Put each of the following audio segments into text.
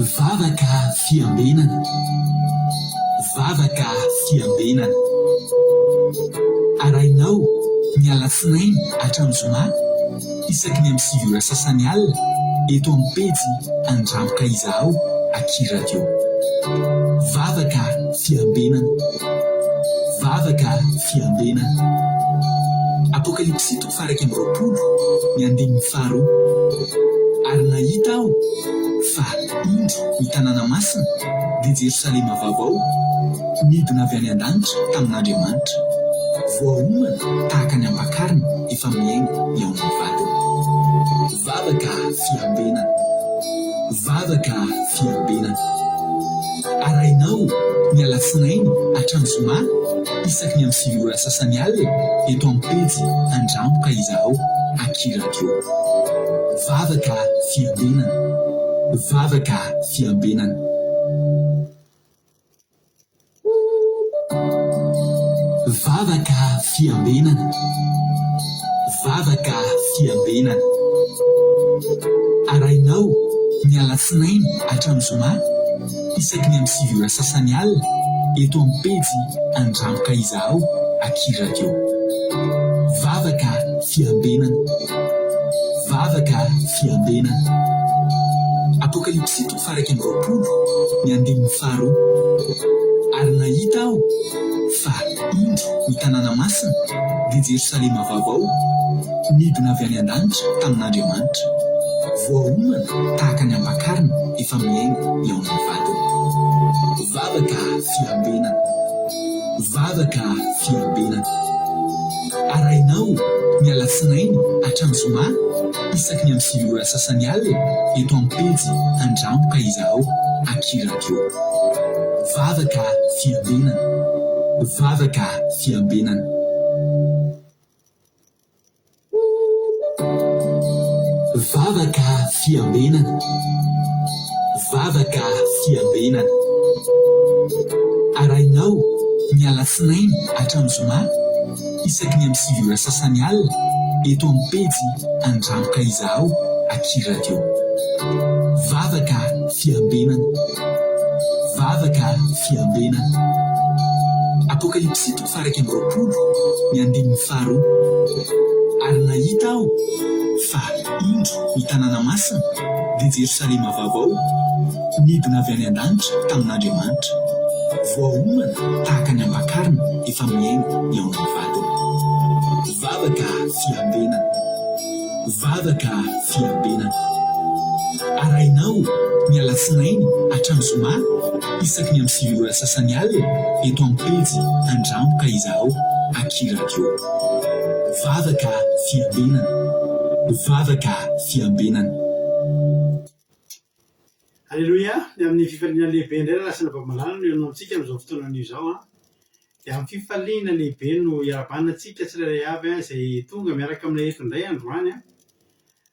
Vavaka fiambenana. Vavaka fiambenana. Arahinao ny alatsinainy hatramin'ny zoma isaky ny amin'ny 9 ora sasany alina eto amin'ny pejy Andramboka Izahao aky Radio. Vavaka fiambenana. Vavaka fiambenana. Apokalypsy toko faha 21 ny andininy faharoa. Ary nahita aho fa, indro, ny tanàna masina, dia Jerosalema vaovao, nidina avy any an-danitra tamin'Andriamanitra, voaomana tahaka ny ampakarina efa mihaingo hihaona ny vadiny. Vavaka fiambenana. Vavaka fiambenana. Arahinao ny alatsinainy hatramin'ny zoma isaky ny amin'ny 9 ora sasany alina eto amin'ny pejy Andramboka Izahao aky Radio. Vavaka fiambenana. Vavaka fiambenana. Vavaka fiambenana. Vavaka fiambenana. Arahinao ny alatsinainy hatramin'ny zoma isaky ny amin'ny 9 ora sasany alina eto amin'ny pejy Andramboka Izahao aky Radio. Vavaka fiambenana. Vavaka fiambenana. Apokalypsy toko faha 21 ny andininy faharoa. Ary nahita aho fa, indro, ny tanàna masina, dia Jerosalema vaovao, nidina avy any an-danitra tamin'Andriamanitra, voaomana tahaka ny ampakarina efa mihaingo hihaona ny vadiny. Vavaka fiambenana. Vavaka fiambenana. Arahinao ny alatsinainy hatramin'ny zoma isaky ny amin'ny 9 ora sasany alina eto amin'ny pejy Andramboka Izahao aky Radio. Vavaka fiambenana. Vavaka fiambenana. Vavaka fiambenana. Vavaka fiambenana. Arahinao ny alatsinainy hatramin'ny zoma isaky ny amin'ny 9 ora sasany alina eto amin'ny pejy Andramboka Izahao aky Radio. Vavaka fiambenana. Vavaka fiambenana. Apokalypsy toko faha 21 ny andininy faharoa. Ary nahita aho fa, indro, ny tanàna masina, dia Jerosalema vaovao, nidina avy any an-danitra tamin'Andriamanitra, voaomana tahaka ny ampakarina efa mihaingo hihaona ny vadiny. Vavaka fiambenana. Vavaka fiambenana. Arahinao ny alatsinainy hatramin'ny zoma isaky ny amin'ny 9 ora sasany alina eto amin'ny pejy Andramboka Izahao aky Radio. Vavaka fiambenana. Vavaka fiambenana. Aleloia! Ny amin'ny fifaliana lehibe indray raha lasa Ravamalala no eo amintsika amin'izao fotoana anio izao an! Dia amin'ny fifaliana lehibe no iarahabana antsika tsirairay avy izay tonga miaraka aminay eto indray androany an!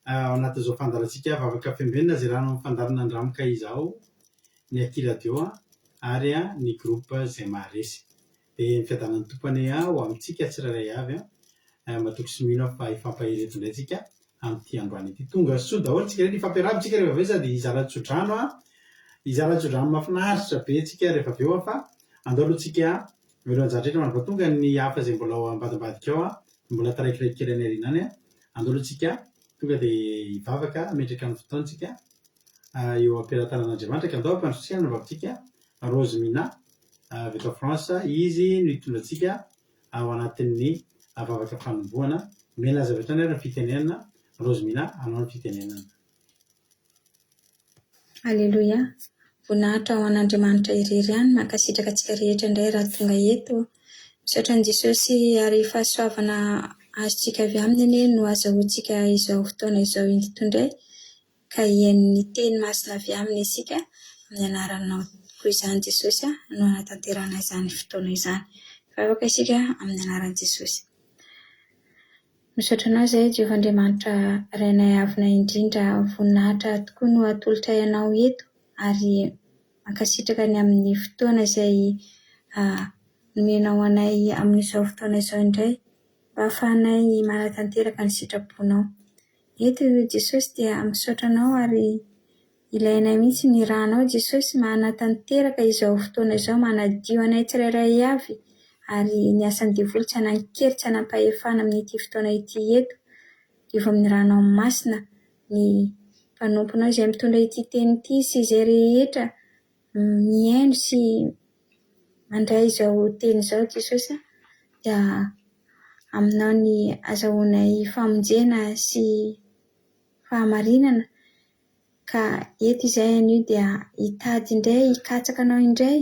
Ao anatin'izao fandaharantsika Vavaka Fiambenana izay rano amin'ny fandaharana Andramoka izao, ny Aty Radio ary ny groupe Izay Maharesy. Dia ny fiadanan'ny Tompo anie ho amintsika tsirairay avy an! Matoky sy mino aho fa hifampahery eto indray tsika amin'ity androany ity. Tonga soa daholo tsika rehetra, hifampiarahaba tsika rehefa avy eo sady hizara tsodrano an! Hizara tsodrano mahafinaritra be tsika rehefa avy eo an! Fa andao aloha tsika mialoha an'izany rehetra mandrapa tonga ny hafa izay mbola ao ambadimbadika ao an! Mbola taraikiraiky kely any aoriana any an! Andao aloha tsika tonga dia hivavaka hametraka ny fotoantsika eo am-pelatanan'Andriamanitra ka andao hampandrosotsika ny vavitsika Rose Mina avy eto France, izy no hitondra antsika ao anatin'ny vavaka fanombohana. Omena azy avy hatrany ary ny fitenenana. Rose Mina, anao ny fitenenana. Aleloia! Voninahitra ho an'Andriamanitra irery ihany, mankasitraka antsika rehetra indray raha tonga eto. Misaotra an'i Jesosy ary fahasoavana azontsika avy aminy anie no azahoantsika izao fotoana izao indrindra indray ka hihaino ny teny masina avy aminy isika amin'ny anaranao tokoa izany Jesosy no hanatanterahana izany fotoana izany. Mivavaka isika amin'ny anaran'i Jesosy. Misaotra Anao izahay Jehovah Andriamanitra Rainay Avonay indrindra voninahitra tokoa no atolotray Anao eto ary mankasitraka ny amin'ny fotoana izay nomenao anay amin'izao fotoana izao indray mba hahafahanay manatanteraka ny sitraponao. Eto Jesosy dia misaotra Anao ary. Ilainay mihitsy ny ranao Jesosy manatanteraka izao fotoana izao, manadio anay tsirairay avy ary ny asan'ny devoly tsy hanan-kery, tsy hanam-pahefana amin'ity fotoana ity eto. Diovy amin'ny ranao masina ny mpanomponao izay mitondra ity teny ity sy izay rehetra mihaino sy mandray izao teny izao Jesosy a, dia aminao ny azahoanay famonjena sy fahamarinana ka eto izahay anio dia hitady indray, hikatsaka anao indray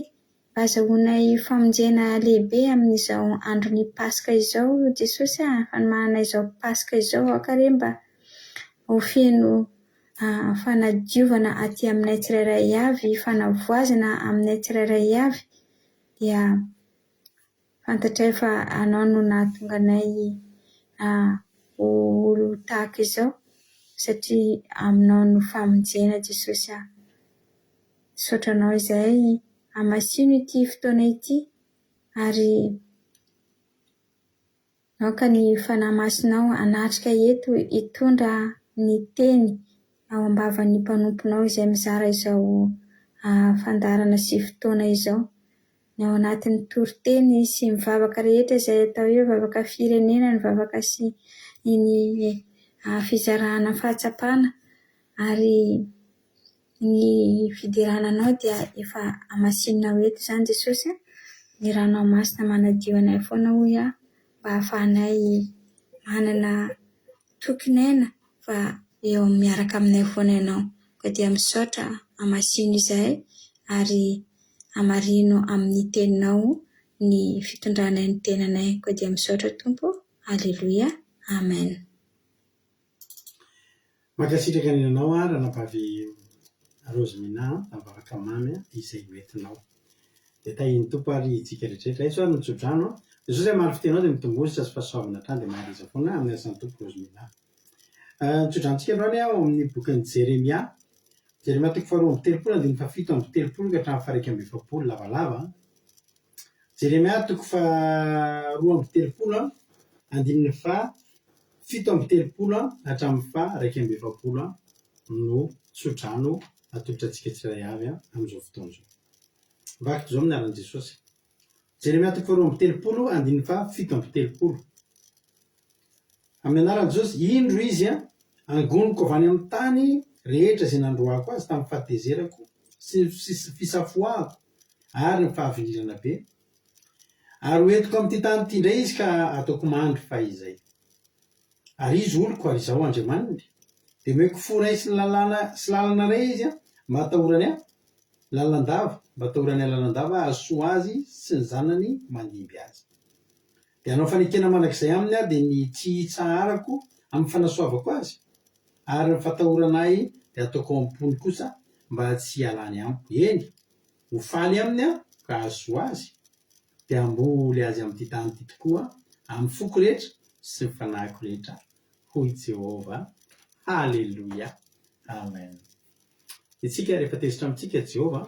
mba azahoanay famonjena lehibe amin'izao andron'ny Paska izao Jesosy a, fanomanana izao Paska izao, aoka re mba ho feno fanadiovana aty aminay tsirairay avy, fanavoazana aminay tsirairay avy dia fantatray fa Anao no nahatonga anay ho olo tahaka izao satria Aminao no famonjena Jesosy ah. Misaotra Anao izahay, hamasino ity fotoana ity ary Aoka ny Fanahy Masinao hanatrika eto hitondra ny teny ao am-bavan'ny mpanomponao izay mizara izao fandaharana sy fotoana izao. Ny ao anatin'ny toriteny sy ny vavaka rehetra izay atao eo, vavaka firenena, ny vavaka sy ny fizarana fahatsapana ary Ny fiderana Anao dia efa hamasininao eto izany Jesosy a! Ny ranao masina manadio anay foana hoy aho mba hahafahanay manana tokin'aina fa eo miaraka aminay foana Ianao. Koa dia misaotra hamasino izahay ary hamarino amin'ny teninao ny fitondranay ny tenanay. Koa dia misaotra Tompo. Aleloia. Amen. Mankasitraka ny anao aho ranabavy Rosemina a, tamin'ny vavaka mamy izay noentinao. Dia tahian'ny Tompo ary itsika rehetra rehetra. Raiso ary ny tsodrano a. Jesosy hamaly fitenao dia mitomboa sy azo fahasoavana hatrany dia mahariza foana amin'ny asan'ny Tompo Rosemina. Ny tsodranontsika androany ao amin'ny bokin'i Jeremia. Jeremia toko faharoa amby telopolo andininy fahafito amby telopolo ka hatramin'ny faha 41 lavalava. Jeremia toko faharoa amby telopolo andininy faha 37 hatramin'ny faha 41 no tsodrano atolotra antsika tsirairay avy amin'izao fotoana izao. Vaky toy izao amin'ny anaran'i Jesosy. Jeremia toko faharoa amby telopolo andininy faha 37. Amin'ny anaran'i Jesosy, indro izy angoniko avy any amin'ny tany rehetra izay nandroahako azy tamin'ny fahatezerako sy ny fisafoahako ary ny fahavinirana be, ary ho entiko amin'ity tany ity indray izy ka hataoko mandry fahizay. Ary izy oloko ary izaho Andriamaniny, dia omeko fo iray sy lalàna sy lalana iray izy mba hatahorany ahy lalandava, mba hatahorany ahy lalandava hahasoa azy sy ny zanany mandimby azy. Dia hanao fanekena mandrakizay aminy aho, dia ny tsy hitsaharako amin'ny fanasoavako azy, ary ny fatahorana ahy dia hataoko ao am-pony kosa mba tsy hialany amiko. Eny, ho faly aminy aho ka hahasoa azy, dia hamboly azy amin'ity tany ity tokoa aho, amin'ny foko rehetra sy ny fanahiko rehetra, hoy Jehovah. Haleloia! Amen. Isika rehefa tezitra amintsika Jehovah,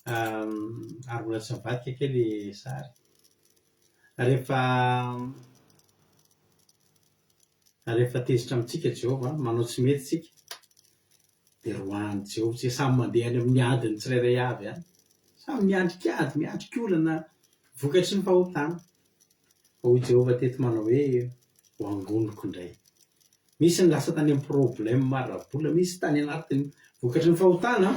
ary mbola tsy nivadika kay le sary, rehefa rehefa tezitra amintsika Jehovah, manao tsy mety isika, dia roahan'i Jehovah isika, samy mandeha any amin'ny adiny tsirairay avy any, samy miandrika ady, miatrika olana vokatry ny fahotana. Fa hoy Jehovah teto manao hoe, ho angoniko indray. Misy ny lasa tany amin'ny problème ara-bola, misy tany anatin'ny vokatry ny fahotana,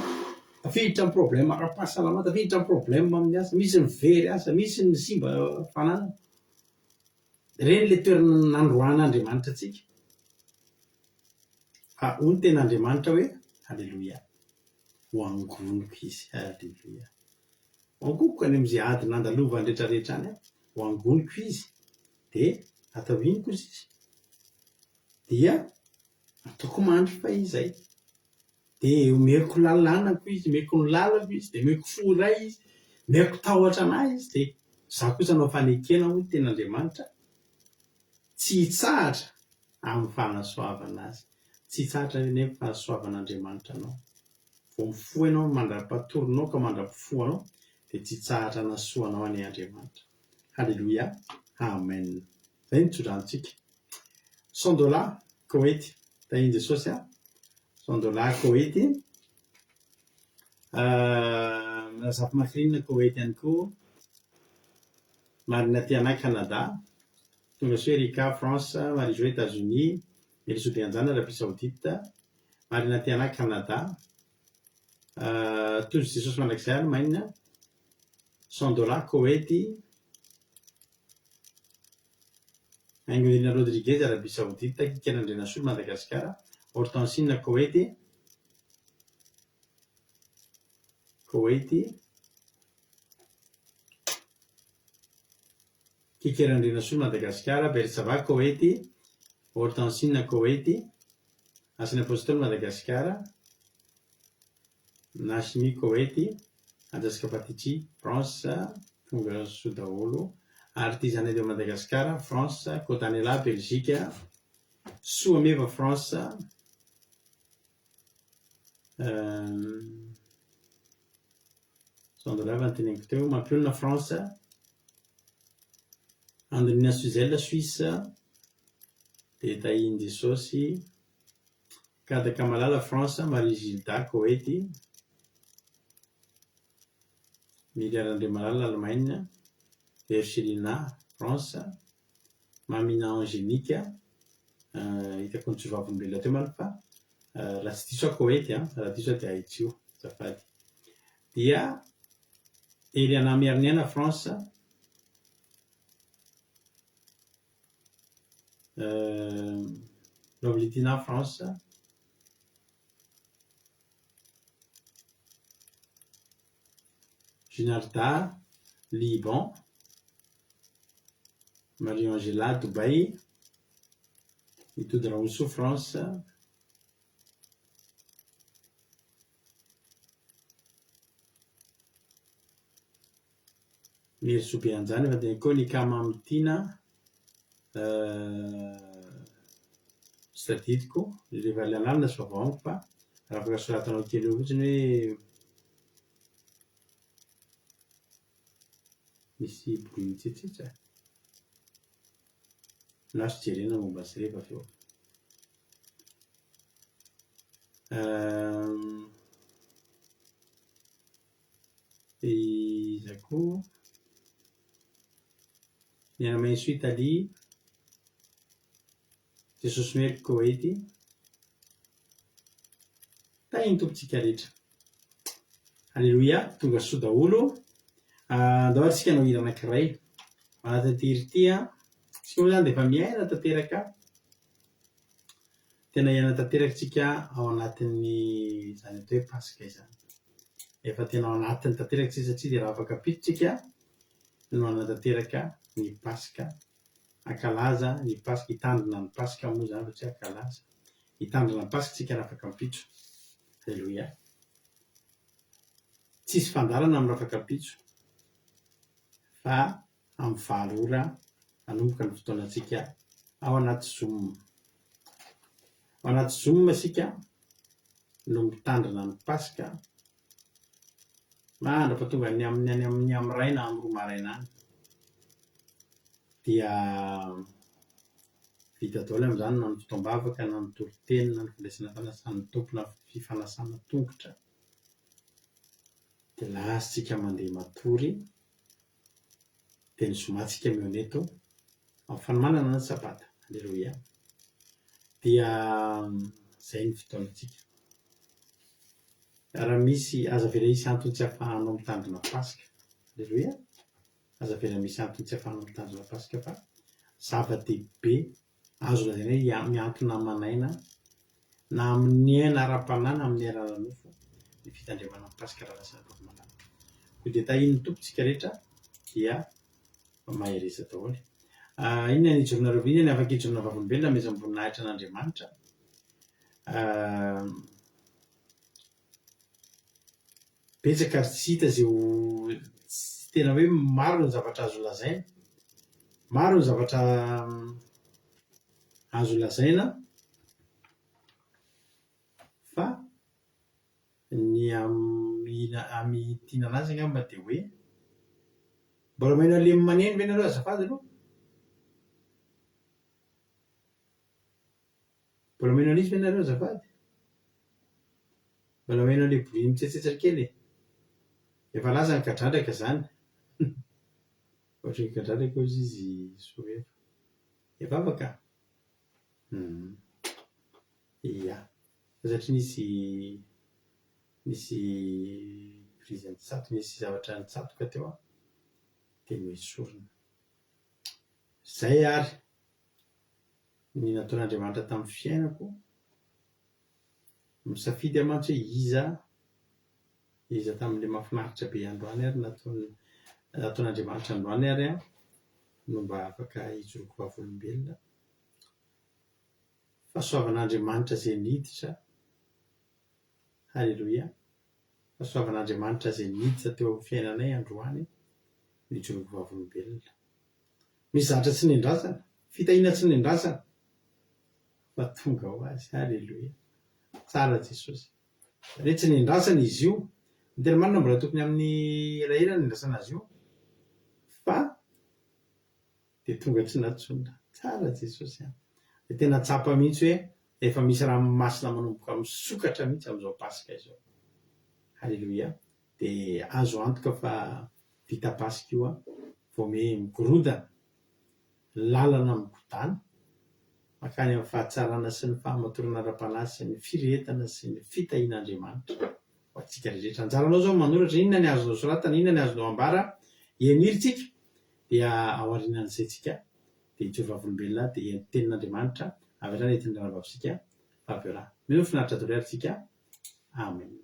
tafiditra amin'ny problème ara-pahasalamana, tafiditra amin'ny problème amin'ny asa, misy ny very asa, misy ny simba fananana. Ireny ilay toerana nandroahan'Andriamanitra antsika. Fa hoy ny tenin'Andriamanitra hoe, Aleloia, ho angoniko izy, aleloia. Ho angoniko any amin'izay ady nandalovany rehetrarehetra any aho, ho angoniko izy. Dia atao ino kosa izy? Dia ataoko mandry fahizay. Dia omeko lalàna koa izy, omeko ny lalako izy, dia omeko fo iray izy, omeko tahotra an'ahy izy, dia izaho kosa hanao fanekena hoy ny tenin'Andriamanitra, tsy hitsahatra amin'ny fanasoavana azy. Tsy hitsahatra anie ny fahasoavan'Andriamanitra anao. Vao mifoha ianao mandra-patorinao ka mandra-pifohanao dia tsy hitsahatra hanasoa anao anie Andriamanitra. Haleloia Amen Zay ny tsodranontsika Cent dollars Koety Tahin'i Jesosy a Cent dollars Koety. Razafimakirinina Koweït ihany koa. Marina Tiana Canada. Tongasoa Erika France. Marie Jo Etats-Unis. Melisoa Beanjana Arabie Saoudite. Marina Tiana Canada. Tojo Jesosy Mandrakizay Allemagne. Sandola Koweït. Haingonirina Rodriguez Arabie Saoudite, Kika Randrianasolo Madagasikara, Hortensine Koety, Koety, Kika Randrianasolo Madagasikara, Bertsava Koety, Hortensine Koety, Asan'ny Apostoly Madagasikara, Nashmi Koety, Ajaska Patici, France, tonga soa daholo, Artisanat de Madagascar, France, Cotanela, Belgique, Soameva, France, Sandolava no teneniko teo, Mampionona, France, Andonina Suzel, Suisse, dia Tahian'i Jesosy, Kadaka Malala, France, Marie Gilda, Koety, Miria Randriamalala, Allemagne, Verchelina, France, Mamina Angélique, hitako ny tsy vavolombelona teo manko fa raha tsy diso aho Koety an, raha diso aho dia ahitsio azafady. Dia Eliana Miariniaina, France, Lovely Tina, France. Ginarda, Liban. Marie Angela, Dubaï. Itody Raosoa, France. Merisoa Beanjany efa dia koa ny Kamamy Tiana tsy tadidiko rehefa ilay anarana tsy vaovao amiko fa raha afaka soratanao kely eo fotsiny hoe misy bruit mitsetsitra na azo jerena momba azy rehefa avy eo. Dia iza koa? Ny Anamaiso Italie, Jesosy Merck Koety. Tahin'ny Tompontsika rehetra. Aleloia, tonga soa daholo. Andao ary tsika hanao hira anankiray. Anatin'ity hira ity, tsika moa izany dia efa miaina tanteraka. Tena hiaina tanteraka isika ao anatin'ny izany atao hoe Paska izany. Efa tena ao anatiny tanteraka isika satria dia raha afaka ampitso isika no hanatanteraka ny Paska, hankalaza ny Paska, hitandrina ny Paska moa izany fa tsy hoe hankalaza. Hitandrina ny Paska isika raha afaka ampitso. Aleloia. Tsisy fandaharana amin'ny raha afaka ampitso fa amin'ny valo ora hanomboka ny fotoanantsika ao anaty Zoom. Ao anaty Zoom isika no mitandrina ny Paska mandra-pahatonga ny amin'ny any amin'ny amin'ny iray na amin'ny roa maraina any. Dia vita daholo amin'izany na ny fotoam-bavaka na ny toriteny na ny fandraisana fanasan'ny Tompo na fifanasana tongotra. Dia lasa isika mandeha matory. Dia ny zoma tsika mihaona eto amin'ny fanomanana ny sabata. Aleloia. Dia izay ny fotoanantsika. Raha misy, aza avela hisy antony tsy ahafahanao mitandrina Paska. Aleloia. Aza avela misy antony tsy ahafahanao mitandrina Paska fa zava-dehibe azo lazaina hoe miantona aman'aina na amin'ny aina ara-panahy na amin'ny aina ara-nofo ny fitandremana ny Paska raha lasa Ravakomalala. Koa dia tahian'ny Tompo isika rehetra dia mahereza daholo. Inona ny hijoronareo, inona ny afaka hijoroana vavolombelona hanomezam-boninahitra an'Andriamanitra? Betsaka ary tsy hita izay ho, tsy tena hoe maro ny zavatra azo lazaina, maro ny zavatra azo lazaina fa ny amitinana azy angamba dia hoe mbola maheno an'ilay maneno ve nareo azafady aloha? Mbola maheno an'izy ve nareo azafady? Mbola maheno an'ilay bruit mitsetsetra kely e? Efa lasa ny kadradraka izany. Ohatran'ny kadradraka hozy izy Soeva. Efa afaka? Hum. Ia. Fa satria nisy nisy prise nitsatoka, nisy zavatra nitsatoka teo an, dia noesorina. Izay ary ny nataon'Andriamanitra tamin'ny fiainako. Misafidy aho mantsy hoe iza, iza tamin'ilay mahafinaritra be androany ary nataon- nataon'Andriamanitra androany ary aho no mba afaka hijoroako vavolombelona. Fahasoavan'Andriamanitra izay niditra, Haleloia, fahasoavan'Andriamanitra izay niditra teo amin'ny fiainanay androany no hijoroako vavolombelona. Misy zavatra tsy nendrasana, fitahiana tsy nendrasana fa tonga ho azy. Haleloia. Tsara Jesosy. Izany hoe tsy nendrasana izy io. Ny tena marina mbola tokony amin'ny elaela no nendrasana azy io fa dia tonga tsy nantsoina. Tsara Jesosy an. Dia tena tsapa mihitsy hoe efa misy ranomasina manomboka misokatra mihitsy amin'izao Paska izao. Haleloia. Dia azo antoka fa vita Paska io an. Vao miha migorodana, lalana migodàna mankany amin'ny fahatsarana sy ny fahamatorana ara-panahy sy ny firehetana sy ny fitahian'Andriamanitra ho antsika rehetra. Anjaranao izao ny manoratra, inona ny azonao soratana, inona ny azonao ambara, heniry tsika dia ao aorianan'izay tsika dia hijoro vavolombelona dia ny tenin'Andriamanitra avy hatrany entin'ny rahavavintsika Fabiola. Mino finaritra daholo ary tsika. Amen.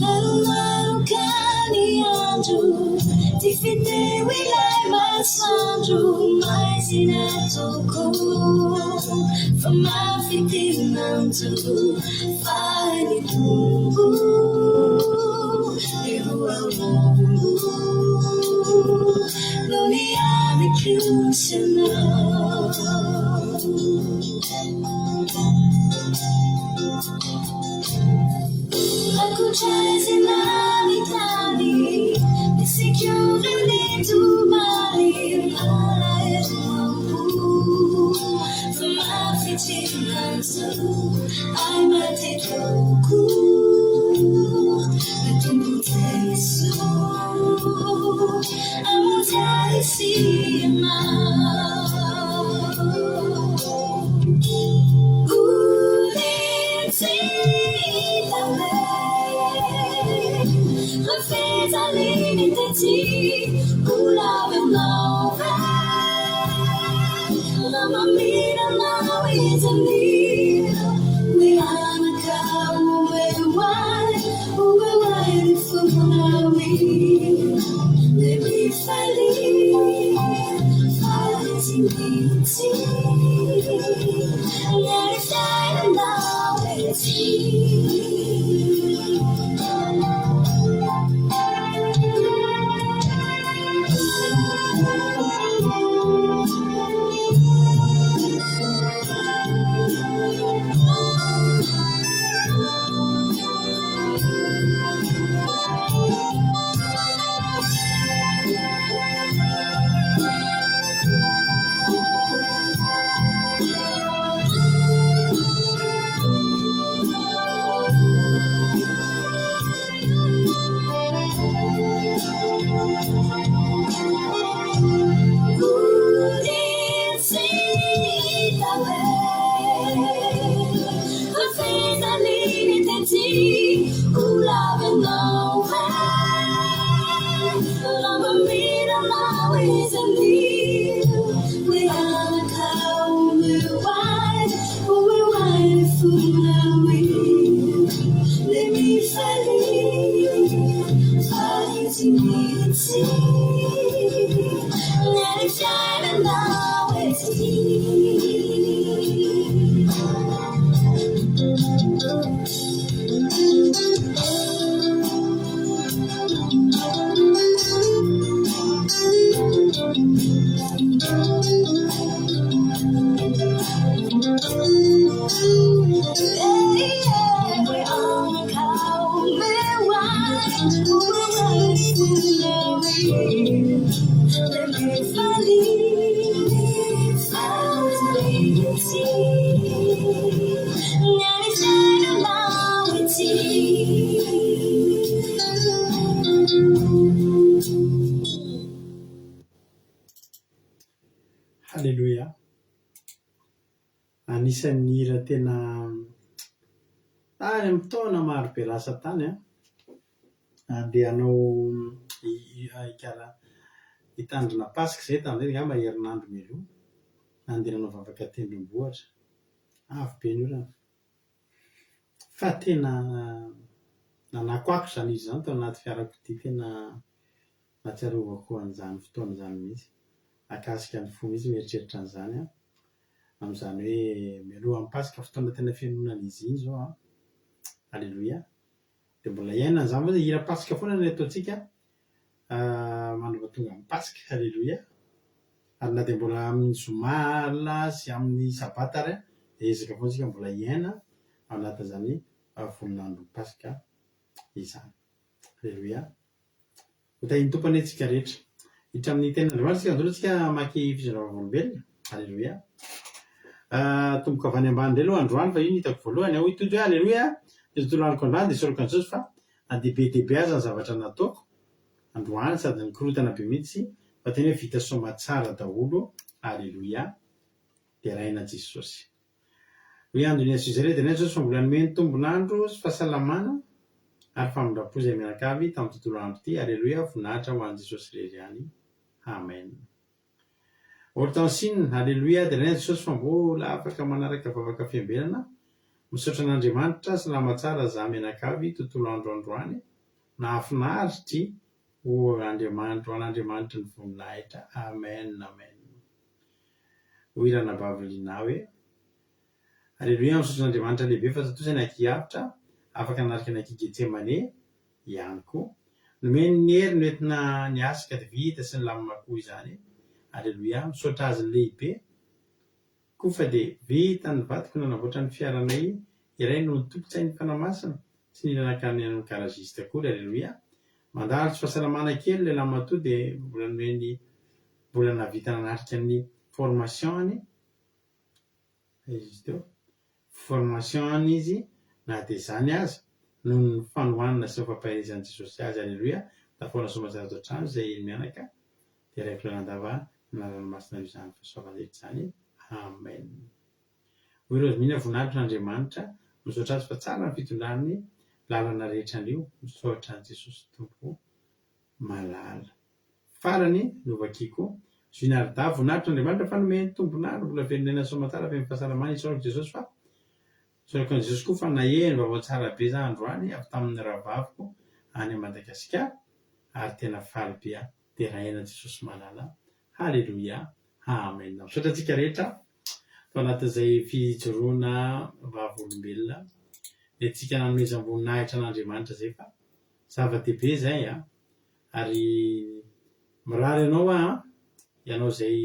Malomaloka ny andro, tsy fiteny ilay masoandro, maizina tokoa, fa mafy ny ranjo, fa ny Tompo no niariko mihitsy ny fiainanao ety. Haleloia. Anisan'ny hira tena tany amin'ny taona maro be lasa tany an, andeha hanao hikara hitandrina Paska izay tamin'izay angamba herinandro mialoha, nandeha nanao vavaka tendrombohitra. Avy be ny orana. Fa tena nanakoako izany hira izany tao anaty fiarakodia tena nahatsiarovako an'izany fotoana izany mihitsy. Nahakasika ny fo mihitsy mieritreritra an'izany aho. Amin'izany hoe mialohan'ny Paska, fotoana tena fenoana an'izy iny izao an. Aleloia. Dia mbola hiainana izany moa izay hira Paska foana no ataontsika mandra-pahatonga ny Paska. Aleloia. Ary na dia mbola amin'ny zoma alina sy amin'ny sabata ary dia ezaka foana isika mbola hiaina ao anatin'izany voninandron'ny Paska izany. Aleloia. Ho tahin'ny Tompo anie tsika rehetra. Hiditra amin'ny tenin'Andriamanitra isika androany isika hamaky fizarana vavolombelona. Aleloia. Atomboka avy any ambany indray aloha androany fa io no hitako voalohany. Hoy Tojo hoe Aleloia. Ny tontolo androko androany dia isaorako an'i Jesosy fa na dia be dia be aza ny zavatra nataoko androany sady nikorontana be mihitsy fa tena hoe vita soamatsara daholo. Aleloia. Deraina Jesosy. Hoy Andonia Suzerain, Dia Jesosy fa mbola nomeny tombon'andro sy fahasalamana ary famindram-po izay mianakavy tamin'ny tontolo andro ity. Aleloia, voninahitra ho an'i Jesosy irery ihany. Amen. Hortensine, Aleloia, Deraina Jesosy fa mbola afaka manaraka vavaka fiambenana. Misaotra an'Andriamanitra, salama tsara za mianakavy tontolo andro androany. Nahafinaritry ho Andriamanitra, ho an'Andriamanitry ny voninahitra. Amen, amen. Hoy Ranabavy Lina hoe, Aleloia, misaotra an'Andriamanitra lehibe fa tontosa ny ankihavitra, afaka nanarika ny ankihy Getsemane ihany koa. Nomeny ny hery noentina niasa ka dia vita sy nilamina koa izany. Aleloia, misaotra Azy lehibe koa fa dia vita ny vadiko nanavoatra ny fiaranay iray noho ny tompon-tsain'ny Fanahy Masina, tsy nila nankany amin'ny garagiste akory. Aleloia. Mandalo tsy fahasalamana kely ilay lamatoa dia mbola nomeny mbola nahavita nanatrika ny formation-ny aiza izy teo? formation-ny izy na dia izany aza noho ny fanohanana sy ny fampaherezan'i Jesosy azy Aleloia tafahoana soamatsara ato an-trano izay eny mianaka dia raiko lalandava ny anarany masina io izany fahasoavana rehetra izany Amen Hoy Rosemina voninahitra an'Andriamanitra misaotra azy fa tsara ny fitondrany lalana rehetra anio misaotra an'i Jesosy Tompo malala Farany, novakiko, Zinarda, voninahitr' Andriamanitra fa nomeny tombon'andro mbola velon'aina soamantsara feno fahasalamana isaorako Jesosy fa isaorako an'i Jesosy koa fa naheno vaovao tsara be za androany avy tamin'ny rahavaviko any Madagasikara ary tena faly be aho deraina Jesosy malala Haleloia. Amen. Misaotra antsika rehetra tao anatin'izay fijoroana vavolombelona nentintsika nanomezam-boninahitra an'Andriamanitra izay fa zava-dehibe izay an! Ary mirary anao aho an, ianao izay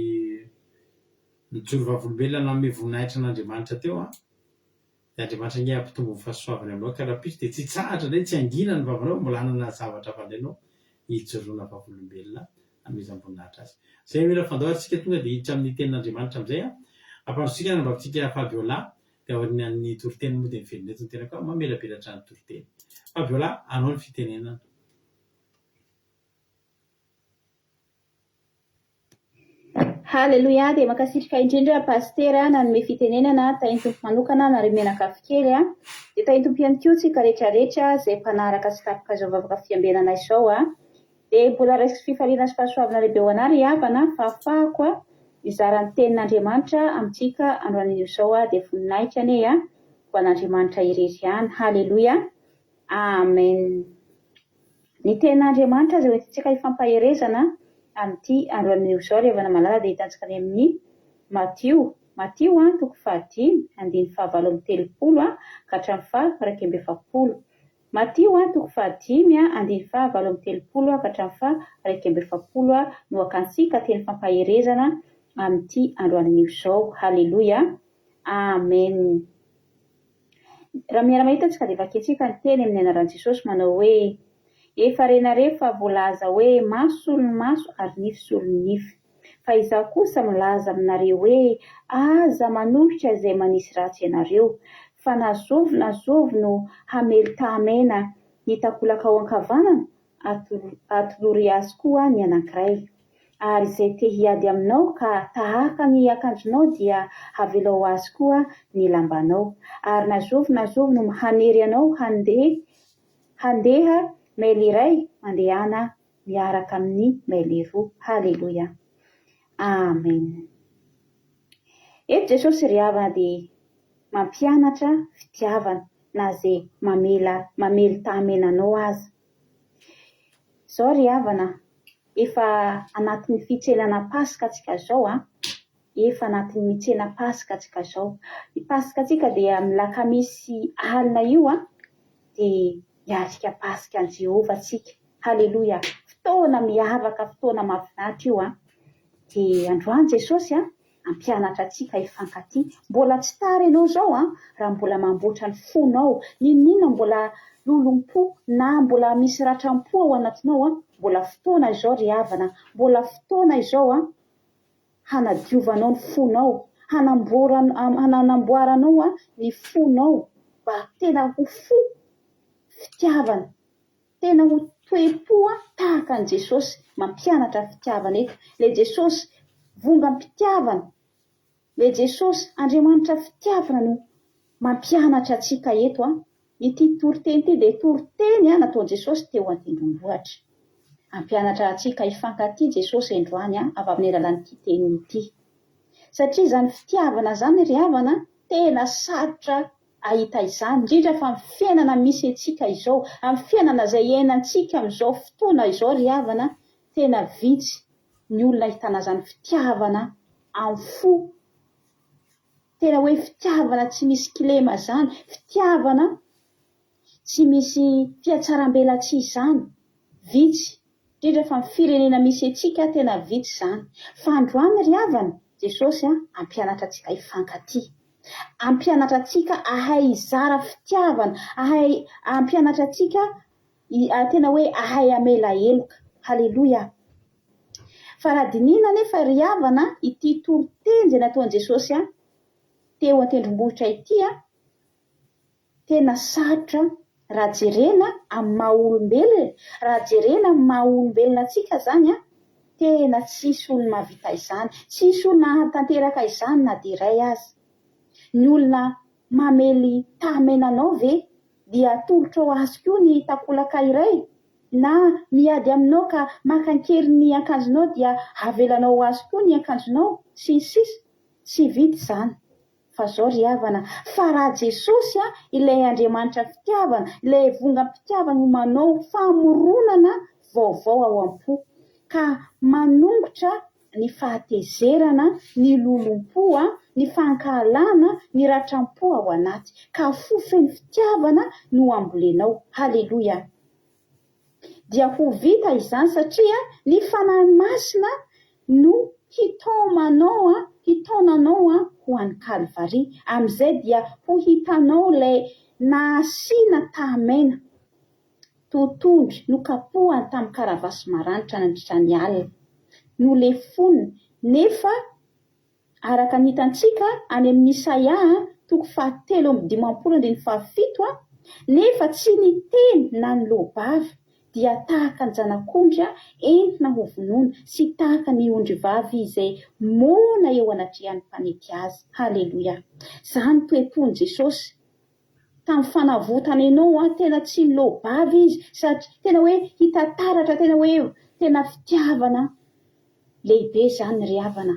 nijoro vavolombelona nanome voninahitra an'Andriamanitra teo an, dia Andriamanitra anie hampitombo ny fahasoavany aminao ka rahampitso dia tsy hitsahatra indray, tsy hangina ny vavanao fa mbola hanana zavatra hafa indray ianao hijoroana vavolombelona hanomezam-boninahitra Azy. Izay mila fandao ary tsika tonga dia hiditra amin'ny tenin'Andriamanitra amin'izay an. Ampandrosotsika ny anabavitsika Fabiola dia aorian'ny toriteny moa dia miverina eto ny tenako mamelabelatra ny toriteny. Fabiola, anao ny fitenenana. Haleloia dia mankasitraka indrindra Pasitera nanome fitenenana tahin'ny Tompo manokana nareo mianakavy kely a dia tahin'ny Tompo ihany koa tsika rehetra rehetra izay mpanaraka sy tapaka izao vavaka fiambenana izao a dia mbola raisiko fifaliana sy fahasoavana lehibe ho anah ry havana fahafahako a mizara ny tenin'Andriamanitra amintsika androany anio izao a dia voninahitra anie a ho an'Andriamanitra irery ihany haleloia amen Ny tenin'Andriamanitra izay hoentintsika hifampaherezana amin'ity andro anio izao ry havana malala dia hitantsika any amin'ny Matio, Matio toko fahadimy, andininy fahavalo amby telopolo ka hatramin'ny faha-41. Matio toko fahadimy, andininy fahavalo amby telopolo ka hatramin'ny faha-41 no hakantsika teny fampaherezana amin'ity andro anio izao. Haleloia. Amen. Raha miara-mahita tsika dia vakintsika ny teny amin'ny anaran'i Jesosy manao hoe, Efa renareo fa voalaza hoe maso solon'ny maso ary nify solon'ny nify. Fa izaho kosa milaza aminareo hoe, aza manohitra izay manisy ratsy anareo. Fa na zovy na zovy no hamely tahamena ny takolakao ankavanana, atolory azy koa ny anankiray. Ary izay te hiady aminao ka tahaka ny akanjonao dia havelao azy koa ny lambanao. Ary na zovy na zovy no hanery anao handeha handeha maily iray, mandehana miaraka aminy maily roa. Haleloia. Amen. Eto Jesosy ry havana dia mampianatra fitiavana na ze mamela mamely tahamena anao aza. Zao ry havana, efa anatin'ny fitsenana Paska tsika zao an, efa anatin'ny mitsena Paska tsika zao. Ny Paska tsika dia amin'ny lakamisy alina io an, dia hiatrika Paska an'i Jehovah tsika. Haleloia! Fotoana miavaka, fotoana mahafinaritra io an. Dia androany Jesosy an, hampianatra antsika hifankatia. Mbola tsy tara ianao izao an, raha mbola mamboatra ny fonao, n'inon'inona mbola lolompo na mbola misy ratram-po ao anatinao an, mbola fotoana izao ry havana, mbola fotoana izao an, hanadiovanao ny fonao, hanamboaranao ny fonao mba tena ho fo fitiavana. Tena ho toe-po tahaka an'i Jesosy mampianatra fitiavana eto. Ilay Jesosy vongam-pitiavana, ilay Jesosy Andriamanitra fitiavana no mampianatra antsika eto. Ity toriteny ity dia toriteny nataon'i Jesosy teo an-tendrombohitra. Hampianatra antsika hifankatia Jesosy androany avy amin'ny alalan'ity teniny ity. Satria izany fitiavana izany ry havana tena sarotra ahita izany, indrindra fa amin'ny fiainana misy antsika izao, amin'ny fiainana izay iainantsika amin'izao fotoana izao ry havana, tena vitsy ny olona ahitana izany fitiavana amin'ny fo, tena hoe fitiavana tsy misy kilema izany, fitiavana tsy misy fihatsarambelatsihy izany, vitsy, indrindra fa ny firenena misy antsika tena vitsy izany. Fa androany ry havana, Jesosy hampianatra antsika hifankatia. Hampianatra antsika hahay hizara fitiavana, hahay hampianatra antsika tena hoe hahay hamela heloka. Haleloia! Fa raha dinihina anefa ry havana ity toriteny izay nataon'i Jesosy teo an-tendrombohitra ity, Tena sarotra raha jerena amin'ny maha olombelona, raha jerena amin'ny maha olombelona antsika izany an, tena tsisy olona mahavita izany, tsisy olona hahatanteraka izany na dia iray aza. Ny olona mamely tahamena anao ve dia atolotrao azy koa ny takolaka iray? Na miady aminao ka maka an-keriny ny akanjonao dia avelanao ho azy koa ny akanjonao? Sy ny sisa Tsy vita izany. Fa zao ry havana, fa raha Jesosy a, ilay Andriamanitra fitiavana, ilay vongam-pitiavana no manao famoronana vaovao ao am-po, ka manongotra. ny fahatezerana, ny lolompo, ny fankahalana, ny ratram-po ao anaty. Ka fo feno fitiavana no ambolenao. Haleloia! Dia ho vita izany satria ny Fanahy Masina no hitaoma anao, hitaona anao ho any Kalvary. Amin'izay dia ho hitanao ilay nahasiana tahamaina. Totohondry, nokapohany tamin'ny karavasy maranitra nandritra ny alina. Nolefoniny, nefa araka ny hitantsika any amin'ny Isaia toko fahatelo amby dimampolo andininy fahafito, nefa tsy niteny na niloa-bava, dia tahaka ny zanak'ondry entina ho vonoina sy tahaka ny ondrivavy izay moana eo anatrehan'ny mpanety azy. Haleloia! Izany toe-pon'i Jesosy tamin'ny fanavotana enao an, tena tsy niloa-bava izy satria tena hoe hita taratra tena hoe tena fitiavana lehibe izany ry havana,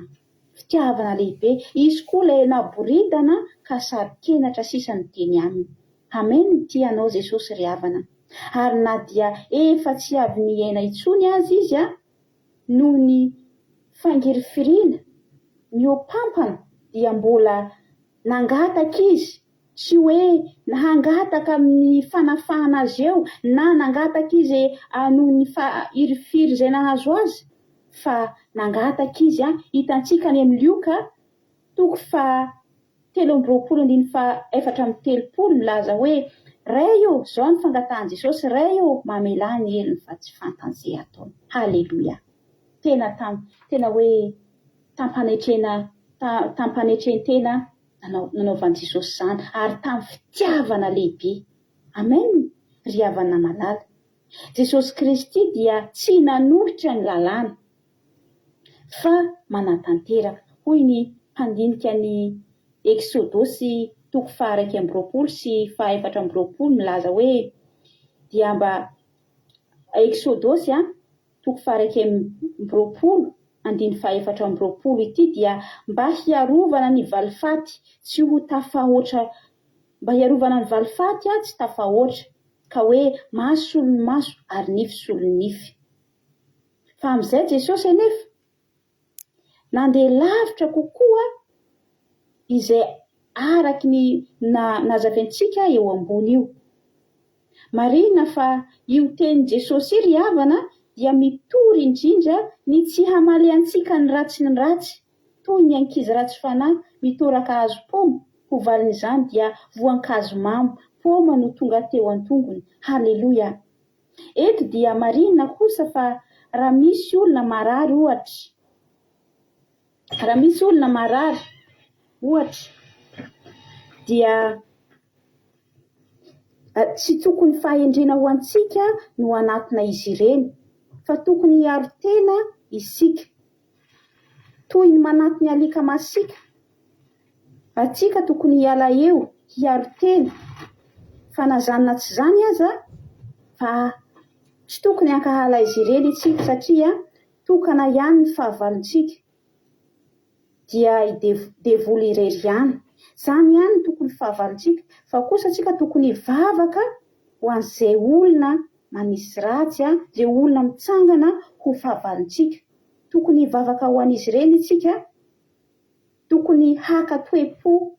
fitiavana lehibe, izy koa ilay naboridana ka saro-kenatra sisa no teny aminy. Amen, tia anao Jesosy ry havana. Ary na dia efa tsy avy niaina intsony aza izy an, noho ny fangirifiriana mihoapampana dia mbola Nangataka izy, tsy hoe hangataka amin'ny fanafahana azy eo na nangataka izy noho ny hirifiry izay nahazo azy, fa nangataka izy, hitantsika any amin'ny Lioka toko faha 23 andininy faha 34 milaza hoe, Ray ô, izao ny fangatahan'i Jesosy, Ray ô, mamelà ny helony fa tsy fantany izay ataony. Haleloia! Tena tam, tena hoe tam-panetrena, tam-panetren-tena nanao, nanaovan'i Jesosy izany, ary tamin'ny fitiavana lehibe. Amen, ry havana malala. Jesosy Kristy dia tsy nanohitra ny lalàna, fa manatanteraka. Hoy ny mpandinika ny Eksodosy toko faha-21 sy faha-24 milaza hoe, dia mba, Eksodosy a, toko faha-21 andininy faha-24 ity dia mba hiarovana ny valifaty tsy ho tafahoatra mba hiarovana ny valifaty tsy tafahoatra ka hoe maso solon'ny maso ary nify solon'ny nify. Fa amin'izay Jesosy anefa Nandeha lavitra kokoa izay araky ny nazavaintsika eo ambony io. Marihina fa io tenin'i Jesosy io ry havana dia mitory indrindra ny tsy hamaliantsika ny ratsy ny ratsy, toy ny ankizy ratsy fanahy mitoraka hazo paoma, ho valin'izany dia voankazo mamy, paoma no tonga teo an-tongony. Haleloia! Eto dia marihina kosa fa raha misy olona marary ohatra, raha misy olona marary ohatra dia tsy tokony fahendrena ho antsika no hanatona izy ireny fa tokony hiaro tena isika. Toy ny manatony alika masiaka. Antsika tokony hiala eo, hiaro tena. Fa na zany na tsy zany aza fa tsy tokony hankahala izy ireny isika satria tokana ihany ny fahavalontsika dia i devoly irery ihany. Zany ihany no tokony fahavalontsika fa kosa tsika tokony hivavaka ho an'izay olona manisy ratsy, izay olona mitsangana ho fahavalontsika. Tokony hivavaka ho an'izy ireny isika. Tokony haka toe-po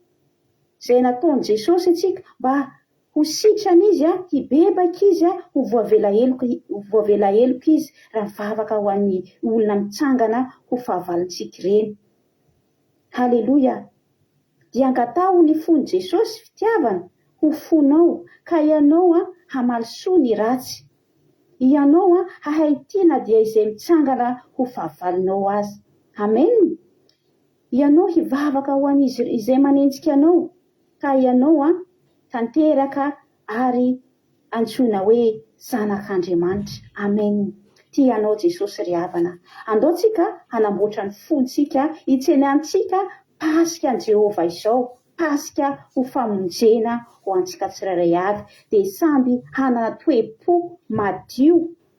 izay nataon'i Jesosy isika mba ho sitrana izy, hibebaka izy, ho voavela heloka, ho voavela heloka izy raha mivavaka ho an'ny olona mitsangana ho fahavalontsika ireny. Haleloia! Dia angataho ny fon'i Jesosy, fitiavana, ho fonao, ka ianao hamaly soa ny ratsy. Ianao hahay tia na dia izay mitsangana ho fahavalonao aza. Amen! Ianao hivavaka ho an'izy izay manenjika anao, ka ianao tanteraka ary antsoina hoe zanak'Andriamanitra. Amen! Tia anao Jesosy ry havana. Andao tsika hanamboatra ny fontsika hitsenantsika Paska an'i Jehovah izao. Paska ho famonjena ho antsika tsirairay avy, dia samby hanana toe-po madio,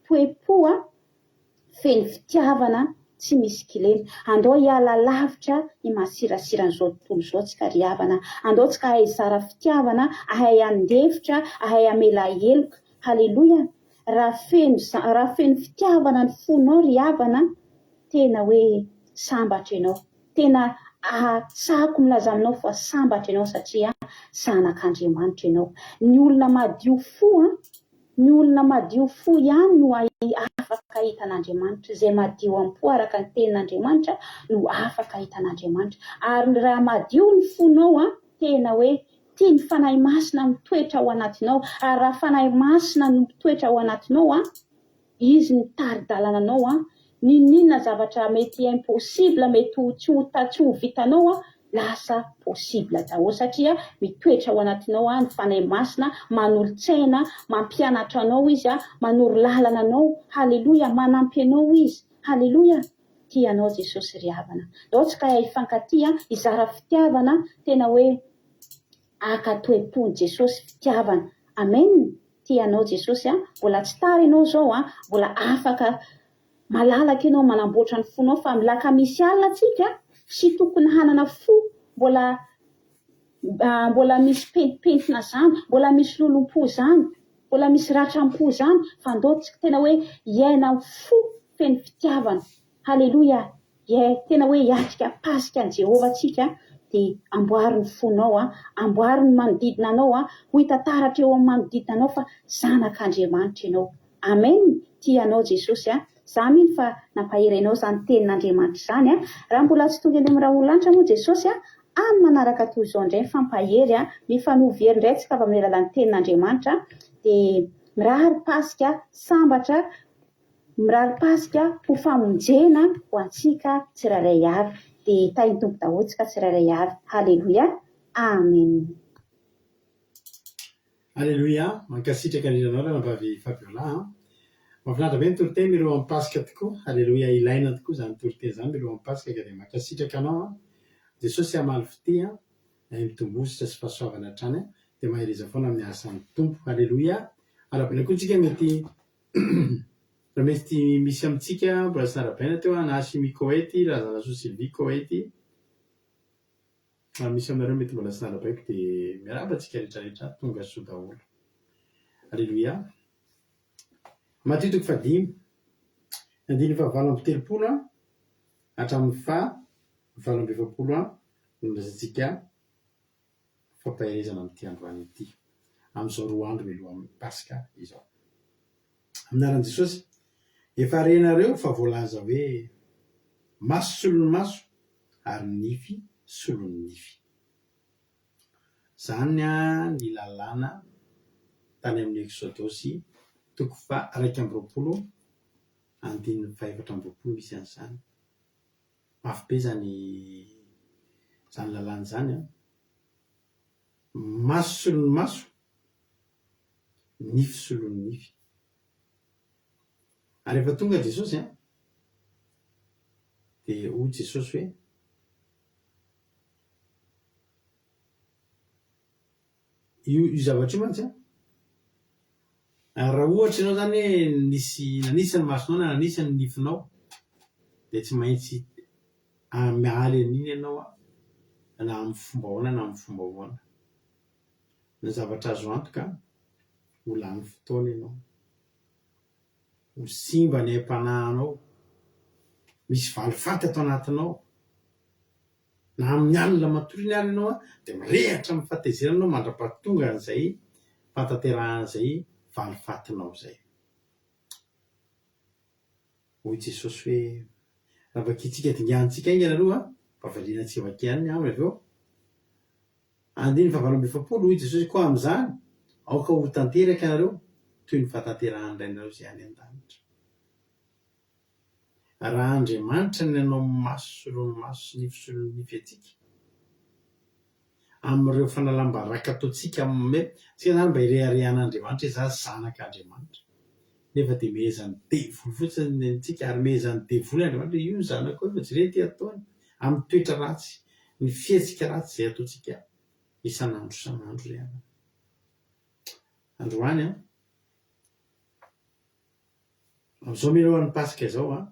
toe-po feno fitiavana tsy misy kilema. Andao hiala lavitra ny masirasiran'izao tontolo izao tsika ry havana. Andao tsika hahay hizara fitiavana, hahay handefitra, hahay hamela heloka. Haleloia! Raha feno, raha feno fitiavana ny fonao ry havana, tena hoe. Sambatra ianao. Tena sahako milaza aminao fa sambatra ianao satria zanak'Andriamanitra ianao. Ny olona madio fo an, ny olona madio fo ihany no afaka hahita an'Andriamanitra. Izay madio am-po araka ny tenin'Andriamanitra no afaka hahita an'Andriamanitra. Ary raha madio ny fonao an, tena hoe tia ny Fanahy Masina mitoetra ao anatinao. Ary raha Fanahy Masina no mitoetra ao anatinao an, Izy mitari-dalana anao an, n'inon'inona zavatra mety impossible, mety ho tsy ho tsy ho vitanao an, lasa possible daholo satria mitoetra ao anatinao an ny Fanahy Masina, manolo-tsaina, mampianatra anao Izy an, manoro lalana anao, haleloia, manampy anao Izy, haleloia, tia anao Jesosy ry havana. Ndao tsika hifankatia, hizara fitiavana, tena hoe haka toe-pon'i Jesosy fitiavana. Amen! Tia anao Jesosy a! Mbola tsy tara ianao izao a! Mbola afaka malalaka ianao manamboatra ny fonao fa milakamisy alina tsika tsy tokony hanana fo mbola mbola misy pentimpentina zany, mbola misy lolompo zany, mbola misy ratram-po zany fa ndao tsika tena hoe hiaina fo feno fitiavana. Haleloia! Ie, tena hoe hiatrika Paska an'i Jehovah tsika, dia amboary ny fonao, amboary ny manodidina anao, ho hita taratra eo amin'ny manodidina anao fa zanak'Andriamanitra ianao. Amen! Tia anao Jesosy a! Za mino fa nampahery anao izany tenin'Andriamanitra izany a! Raha mbola tsy tonga eny amin'ny rahon-lanitra moa Jesosy a, amin'ny manaraka toy izao indray mifampahery a, mifanovo hery indray tsika avy amin'ny alalan'ny tenin'Andriamanitra, dia mirary Paska sambatra Mirary Paska ho famonjena ho antsika tsirairay avy. Dia tahin'ny Tompo daholo tsika tsirairay avy. Haleloia. Amen. Aleloia, mankasitraka indrindra anao ranabavy Fabiola a! Mahafinaritra be ny toriteny mialoha amin'ny Paska tokoa, Aleloia ilaina tokoa izany toriteny izany mialoha amin'ny Paska ka dia mankasitraka anao a! Jesosy hamaly fitia a, mitomboa sitra sy fahasoavana hatrany a, dia mahereza foana amin'ny asan'ny Tompo, Aleloia! Arahabaina koa tsika mety Raha mety misy amintsika mbola tsy narahabaina teo an, Hashimi Koety, Razanasoa Sylvie Koety. Raha misy aminareo mety mbola tsy narahabaiko dia miarahaba antsika rehetra rehetra tonga soa daholo. Aleloia. Matio toko fahadimy, andininy fahavalo 38 hatramin'ny faha 48 no andraisantsika fampaherezana amin'ity androany ity, amin'izao roa andro mialohan'ny Paska izao. Amin'ny anaran'i Jesosy, efa renareo fa voalaza hoe, Maso solon'ny maso ary nify solon'ny nify. Izany ny lalàna tany amin'ny Eksodosy toko faha 21 andininy faha 24 misy an'izany. Mafy be izany izany lalàna izany an! Maso solon'ny maso, nify solon'ny nify. Ary rehefa tonga Jesosy an, dia hoy Jesosy hoe, Io io zavatra io mantsy an, ary raha ohatra ianao izany hoe nisy nanisa ny masonao na nanisa ny nifinao dia tsy maintsy mialy an'iny ianao an, na amin'ny fomba ahoana na amin'ny fomba ahoana. Ny zavatra azo antoka, ho lany fotoana ianao, ho simba ny aim-panahinao, misy valifaty ato anatinao. Na amin'ny alina matory iny ary ianao dia mirehatra amin'ny fahatezerana ianao mandra-pahatonga an'izay fahatanterahan'izay valifatinao izay. Hoy Jesosy hoe, raha vakintsika dinganintsika haingana aloha, fa valiana tsy vakiany ny aminy avy eo. Andininy fahavalo 48, hoy Jesosy, koa amin'izany, aoka ho tanteraka ianareo, toy ny fahatanterahan'ny Rainareo izay any an-danitra. Raha Andriamanitra ny nanao maso solon'ny maso sy nify solon'ny nify antsika, amin'ireo fanalam-baraka ataontsika amin'ny hoe tsika izany mba ireharehan'Andriamanitra hoe za zanak'Andriamanitra, nefa dia mehezan'ny devoly fotsiny ny antsika ary mehezan'ny devoly Andriamanitra hoe io ny zanako io fa jereo ity ataony, amin'ny toetra ratsy, ny fihetsika ratsy izay ataontsika isan'andro isan'andro ry havana. Androany an. Amin'izao mialohan'ny Paska izao an,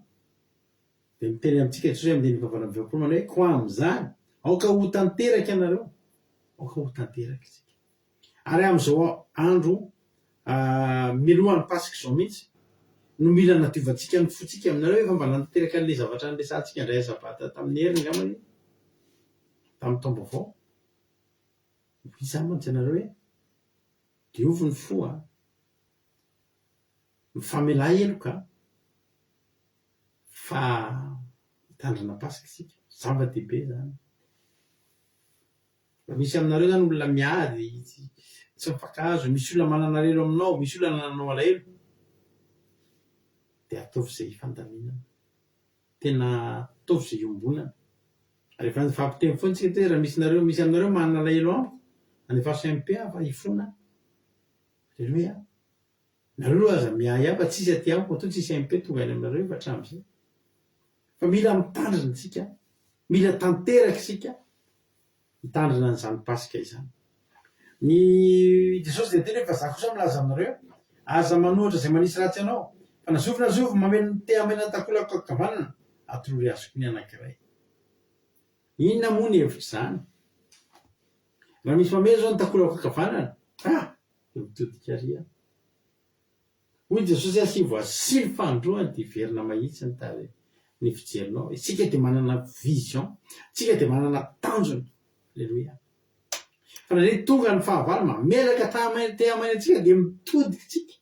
dia miteny amintsika Jesosy amin'ny andininy fahavalo 48 manao hoe, Koa amin'izany, aoka ho tanteraka ianareo, aoka ho tanteraka isika. Ary amin'izao andro mialohan'ny Paska izao mihitsy, No mila anadiovantsika ny fontsika. Aminareo efa mba nanatanteraka an'ilay zavatra niresahantsika indray sabata tamin'ny heriny angambany tamin'ny taom-baovao. Hoy izaho mantsy anareo hoe, diovy ny fo a! Mifamelà heloka fa mitandrina Paska isika. Zava-dehibe izany. Raha misy aminareo izany olona miady, tsy mifankahazo, misy olona manana alahelo aminao, misy olona nananao alahelo, dia ataovy izay hifandaminana. Tena ataovy izay hiombonana. Ary efa nifampiteny foana isika hoe raha misy nareo, misy aminareo manana alahelo amiko, alefaso MP aho fa hifona aho. Aleloia. Nareo aloha aza miahiahy fa tsisy aty amiko matoa tsisy MP tonga any aminareo efa hatramin'izay. Fa mila mitandrina isika, mila tanteraka isika hitandrina an'izany Paska izany. Ny Jesosy dia niteny hoe fa za kosa milaza aminareo, aza manohatra izay manisy ratsy anao, fa na zovy na zovy mameno te hamena takolaka ankavanana, atolory azy koa ny anankiray. Inona moa ny hevitr'izany? Raha misy mamely izao ny takolako ankavanana, ah! Dia mitodika ary aho. Hoy Jesosy asivo asilo fanindroany dia hiverina mahitsy ny tarehy, ny fijerinao. Isika dia manana vision, isika dia manana tanjona. Aleloia. Fa na dia tonga ny fahavalo mamelaka te hamaina antsika dia mitodika isika.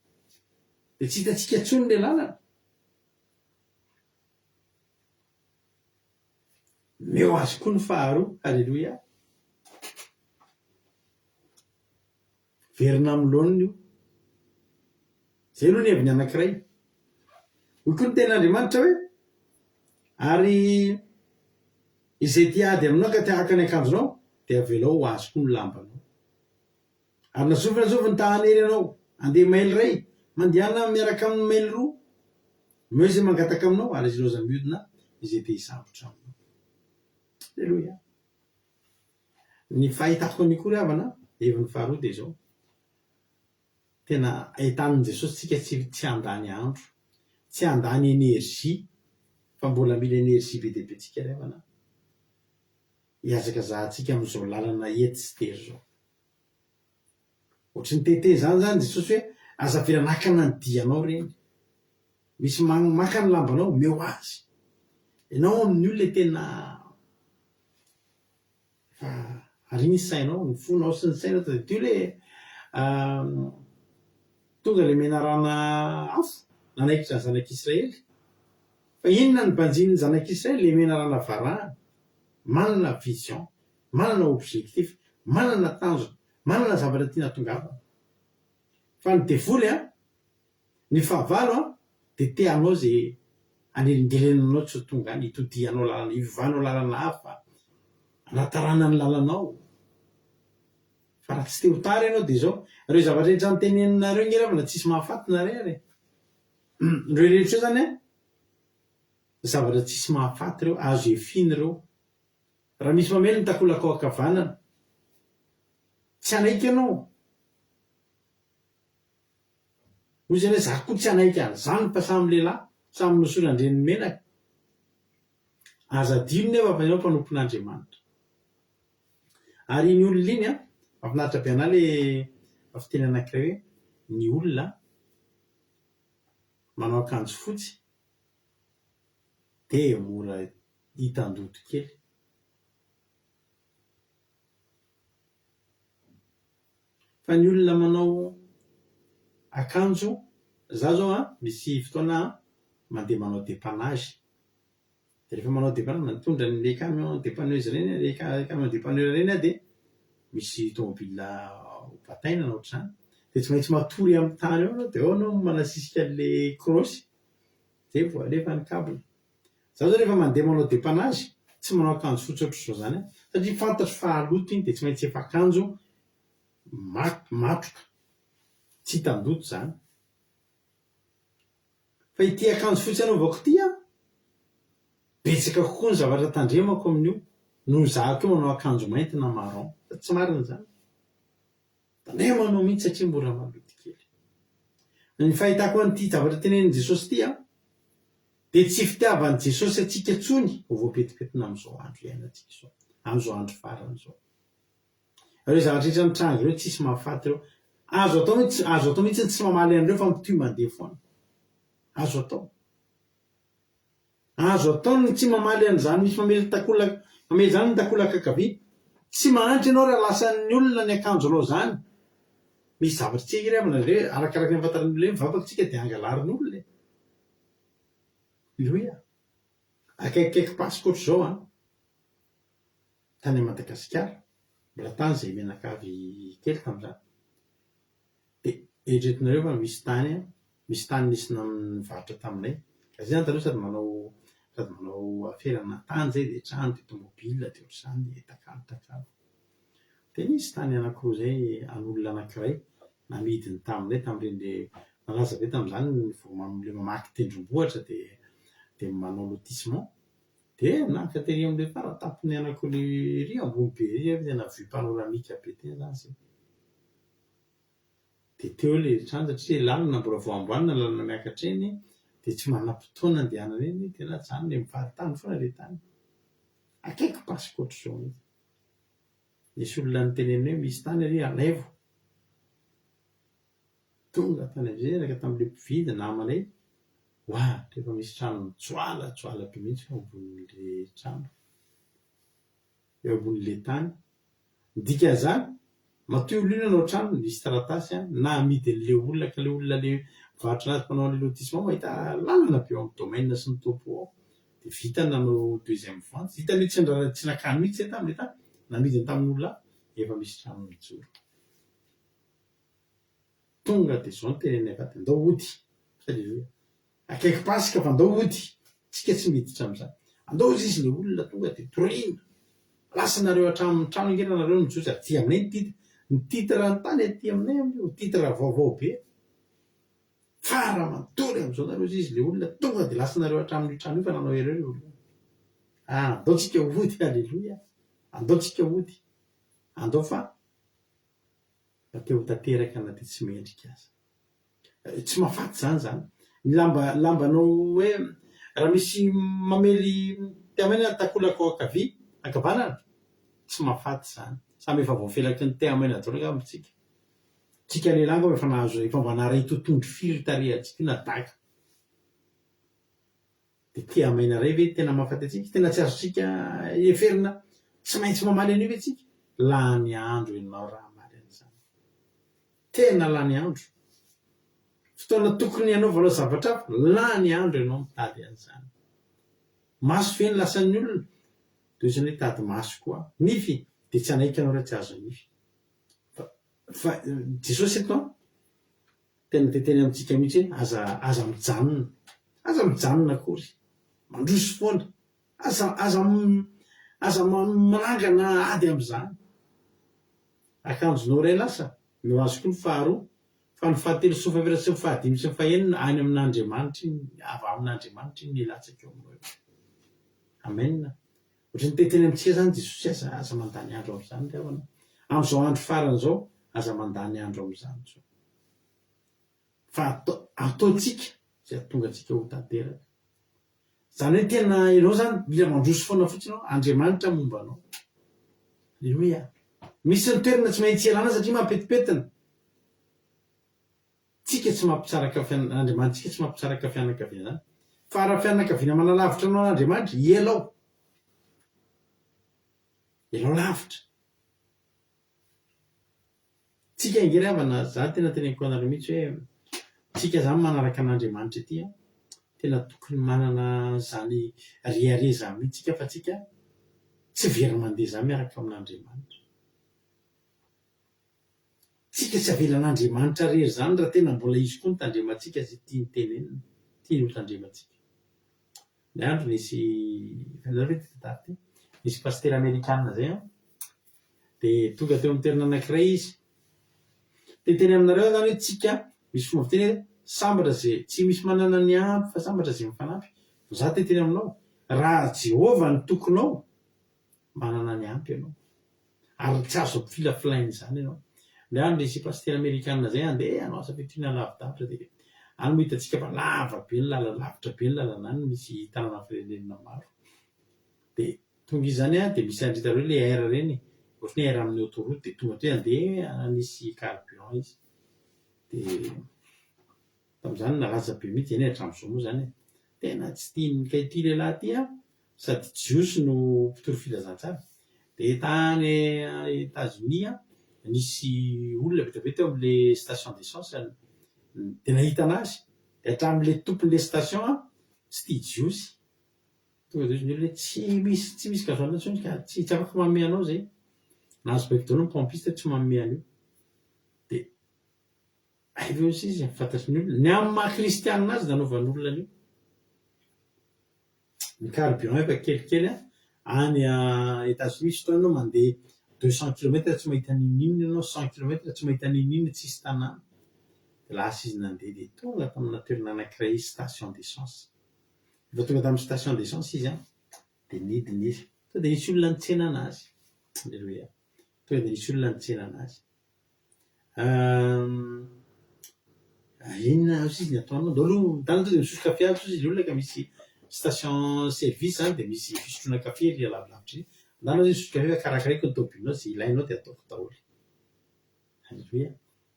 Dia tsy hitantsika intsony ilay lalana. Omeo azy koa ny faharoa. Aleloia. Verina amin'ny laoniny io. Izay aloha ny heviny anankiray. Hoy koa ny tenin'Andriamanitra hoe, Ary izay tia ady aminao ka te haka ny akanjonao, dia avelao ho azy koa ny lambanao. Ary na zovy na zovy ny ta hanery anao handeha maily iray, mandehana miaraka aminy maily roa. Omeo izay mangataka aminao, ary izy ilaoza mihodina izay te hisambotra aminao. Aleloia. Ny fahitako an'io koa ry havana, heviny faharoa dia izao, tena entanin'i Jesosy tsika tsy tsy handany andro, tsy handany énergie, fa mbola mila énergie be dia be tsika ry havana, hihazakazahantsika amin'izao lalana etsy sy tery izao. Ohatry ny te-hiteny izany izany Jesosy hoe, aza avela nakana ny dianao ireny. Misy maka ny lambanao, omeo azy. Ianao amin'io ilay tena Fa ary ny sainao, ny fonao sy ny sainao tadidio le tonga le menarana afo nanaikitra ny zanak'Israely. Fa inona no banjinin'ny zanak'Israely? Le menarana varahana. Manana vision, manana objectif, manana tanjona, manana zavatra tiana hatongavana. Fa ny devoly an, Ny fahavalo an, dia te hanao ze hanelingelenana anao tsy ho tonga any, hitodihanao lalana, hiovanao lalana hafa, hanatarana ny lalanao. Fa raha tsy te ho tara ianao dia izao, ireo zavatra rehetra noteneninareo nge ravana tsisy mahafaty nareo ary e. Ireo rehetra ireo zany an, zavatra tsisy mahafaty ireo, azo efiana ireo. Raha misy mamely ny takolakao ankavanana, tsy hanaiky ianao. Hoy izy hoe, Za koa tsy hanaiky an'izany fa samy lehilahy, samy nosoran-dreniny menaka. Aza adino nefa fa ianao mpanompon'Andriamanitra. Ary iny olona iny an, mahafinaritra be an'ahy le fiteny anankiray hoe, ny olona manao akanjo fotsy dia mora hitan-doto kely. Fa ny olona manao akanjo, za zao an, misy fotoana aho mandeha manao depannage, de rehefa manao depannage, mitondra an'le camion depanneuse reny aho, le camion depanneur reny aho de misy tomobile ho bataina na ohatr'izany, de tsy maintsy matory amin'ny tany eo anao de ao anao manasisika an'le kraosy, zay vao alefa ny cable. Za zao rehefa mandeha manao depannage, tsy manao akanjo fotsy ohatr'izao zany aho, satria fantatro fa haloto iny de tsy maintsy efa akanjo matroka, tsy hitan-doto zany. Fa ity akanjo fotsy anaovako ity an, betsaka kokoa ny zavatra tandremako amin'io noho izaho koa manao akanjo mainty na marron. Fa tsy marina izany? Tandremanao mihitsy satria mora maloto kely. Ny fahitako an'ity zavatra tenenin'i Jesosy ity an, dia tsy fitiavan'i Jesosy antsika intsony ho voapentimpentina amin'izao andro iainantsika izao, amin'izao andro farany izao. Ireo zavatra rehetra mitranga ireo tsisy mahafaty ireo. Azo atao mihitsy, azo atao mihitsy ny tsy mamaly an'ireo fa mitohy mandeha foana. Azo atao. Azo atao ny tsy mamaly an'izany misy mamely takolaka mamely izany ny takolaka ankavia. Tsy mahantra ianao raha lasan'ny olona ny akanjonao izany. Misy zavatra tsy hay ry havana re, arakaraka ny ahafantaran'ny olona hoe mivavaka tsika dia angalarin'olona e. Aleloia. Akaikikaiky Paska ohatr'izao an. Tany Madagasikara, mbola tany izay mianakavy kely tamin'izany. Dia eritreretinareo fa misy tany an, misy tany nisy nivarotra taminay. Ka zay zany taloha sady manao sady manao aferana tany zay dia trano dia tomobile dia ohatr'izany dia takalo takalo. Dia nisy tany anankiroa zay an'olona anankiray namidiny taminay tamin'ireny le nalaza be tamin'izany ny vao le mamaky tendrombohitra dia dia manao lotissement. Dia naka tery amin'ilay faratampony anankiroa ery ambony be ery ary tena vue panoramique be tena zany zay. Dia teo ilay trano satria ilay lalana mbola vao amboarina ny lalana miakatra iny dia tsy manam-potoana andehanana iny dia najanona eny fahatany foana ilay tany. Akaiky Paska ohatr'izao mihitsy. Nisy olona niteneniny hoe misy tany ary alaivo. Tonga tany amin'izay niaraka tamin'ilay mpividy namanay, oa rehefa misy trano mijoalajoala be mihitsy eo ambonin'ilay trano. Eo ambonin'ilay tany. Ny dikan'izany, matoa io olona io nanao trano, nisy taratasy na amidin'ilay olona ka ilay olona ilay mivarotra anazy mpanao an'ilay lotissement mahita lalana be ao amin'ny domaine sy ny topo ao. Dia vita ny nanao deuxième vente. Hitany hoe tsy niraharaha tsy nakany mihitsy izay tamin'ilay tany, namidiny tamin'olona hafa, efa misy trano mijoro. Tonga dia izao no teneniny avy ato, andao hody. Aleloia. Akaiky Paska fa andao hody. Tsika tsy miditra amin'izany. Andao hozy izy ilay olona tonga dia torina. Lasa nareo hatramin'ny trano ange nareo no aty aminay ny titre. Ny titre ny tany aty aminay amin'io titre vaovao be. Fa raha matory amin'izao nareo hozy izy ilay olona tonga dia lasa nareo hatramin'io trano io fa nanao erreur io olona io. Ah, andao tsika hody, aleloia. Andao tsika hody. Andao fa Fa te ho tanteraka na dia tsy mendrika aza. Tsy mahafaty izany izany. Ny lamba lambanao hoe raha misy mamely tehamaina ny takolaka ao ankavia, ankavanana, tsy mahafaty izany. Samy efa voafelaky ny tehamaina daholo angamba isika. Tsika lehilahy angamba efa nahazo efa mba naharay totohondry firy tarehantsika io na daka. Dia tehamaina iray ve tena mahafaty antsika? Tena tsy azontsika heverina tsy maintsy mamaly an'io ve tsika? Lany andro ianao raha hamaly an'izany. Tena lany andro. Fotoana tokony hanaovanao zavatra hafa, lany andro ianao mitady an'izany. Maso ve ny lasan'ny olona? Toy izany hoe hitady maso koa. Nify? Dia tsy hanaiky ianao raha tsy azo nify. Fa, fa Jesosy eto an, Tena te teny amintsika mihitsy hoe aza aza mijanona. Aza mijanona akory. Mandroso foana. Aza aza aza manangana ady amin'izany. Akanjonao iray lasa, no azo koa ny faharoa, fa ny fahatelo sy ny fahefatra sy ny fahadimy sy ny fahenina any amin'Andriamanitra iny, avy amin'Andriamanitra iny milatsaka eo aminao eo. Amen. Ohatran'ny te teny amintsika izany Jesosy aza aza mandany andro amin'izany ry havana. Amin'izao andro farany izao, aza mandany andro amin'izany intsony. Fa atao ataontsika izay hahatonga antsika ho tanteraka. Izany hoe tena ianao izany mila mandroso foana fotsiny ianao, Andriamanitra momba anao. Aleloia. Misy ny toerana tsy maintsy ialana satria mampetipetina. Tsika tsy mampisaraka Andriamanitsika tsy mampisaraka fianakaviana izany. Fa raha fianakaviana manalavitra anao an'Andriamanitra, ialao. Ialao lavitra. Tsika ange ry havana, za tena teneniko anareo mihitsy hoe tsika zany manaraka an'Andriamanitra ity an, tena tokony manana an'izany rehareha izany mihitsy tsika fa tsika tsy very mandeha izany miaraka amin'Andriamanitra. Tsika tsy avelan'Andriamanitra rery izany raha tena mbola Izy koa no tandremantsika sy tiany tenenina, tiany ho tandremantsika. Indray andro nisy, fantatrareo ve ity tantara ity? Nisy pasitera amerikana izay an, dia tonga teo amin'ny toerana anankiray izy. Te hiteny aminareo aho izany hoe tsika, misy fomba fiteny hoe sambatra izay tsy misy manana ny ampy fa sambatra izay mifanampy. Fa za te hiteny aminao, raha Jehovah no tokinao, manana ny ampy ianao. Ary tsy azo ampifilafilaina izany ianao. Indray andro nisy pasitera amerikana izay handeha hanao asa fitoriana lavidavitra dia any moa hitantsika fa lava be ny lalana, lavitra be ny lalana any, misy tanàna firenena maro. Dia tonga izy izany an, dia misy an-dry zareo ilay air ireny, ohatran'ny hoe air amin'ny autoroute, dia tonga teo handeha hanisy carburant izy. Dia. Tamin'izany nalaza be mihitsy, eny hatramin'izao moa izany e. Tena tsy tian'ny, ka ity lehilahy ity an, sady jiosy no mpitory filazantsara. Dia tany Etazonia, nisy olona be dia be teo amin'ilay station d'essence, dia nahita an'azy. Dia hatramin'ilay tompon'ilay station an, tsy tia jiosy. Tonga dia hoy ny olona hoe tsy misy tsy misy gasoil intsony ka, tsy tsy afaka manome anao izay. Nahazo baiko daholo ny pompiste hoe tsy manome an'io. Dia hay ve hoy izy, fantatry ny olona, ny amin'ny maha kristianina azy nanaovan'olona an'io. Ny carburant efa kelikely an, any Etats-Unis misy fotoana ianao mandeha deux cent kilomètre tsy mahita n'inon'inona ianao, cent kilomètre tsy mahita n'inon'inona, tsisy tanàna. Dia lasa izy nandeha dia tonga tamina toerana anankiray station d'essence. Rehefa tonga tamin'ny station d'essence izy an, dia nidina izy. Tonga dia nisy olona nitsena an'azy. Aleloia. Tonga dia nisy olona nitsena an'azy. Inona hozy izy ny ataonao? Ndao aloha, ndana tonga dia misotro kafe ato hozy ilay olona ka misy station service izany dia misy fisotroana kafe ery alavilavitra ery. Ndana hozy misotro kafe fa karakaraiko ny tomobilinao, izay ilainao dia ataoko daholo. Aleloia.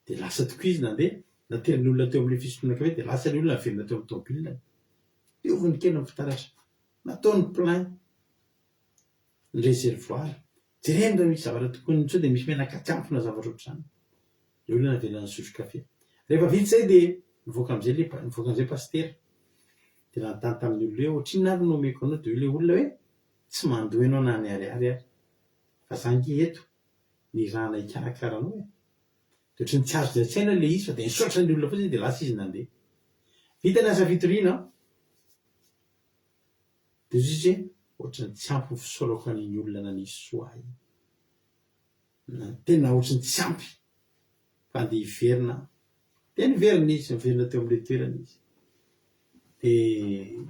Dia lasa tokoa izy nandeha, naterin'ny olona teo amin'ilay fisotroana kafe dia lasa ilay olona niverina teo amin'ny tomobiliny. Dioviny kely ny fitaratra. Nataony plein ny réservoir. Jereny raha misy zavatra tokony sao dia misy menaka tsy ampy na zavatra ohatr'izany. Ilay olona navela nisotro kafe. Rehefa vita izay dia nivoaka amin'izay ilay nivoaka amin'izay pasitera. Dia nanontany tamin'ny olona hoe ohatrinona ary no omeko anao? Dia hoy ilay olona hoe tsy mandoa ianao na ny ariary ary. Fa za ange eto nirahana hikarakara anao e. Dia ohatran'ny tsy azony an-tsaina ilay izy fa dia nisaotra ny olona fotsiny dia lasa izy nandeha. Vita ny asa fitoriana an. Dia hoy izy hoe, ohatran'ny tsy ampy ny fisaorako an'iny olona nanisy soa ahy iny. Na, tena ohatran'ny tsy ampy fa andeha hiverina aho. Dia niverina izy, niverina teo amin'ilay toerana izy. Dia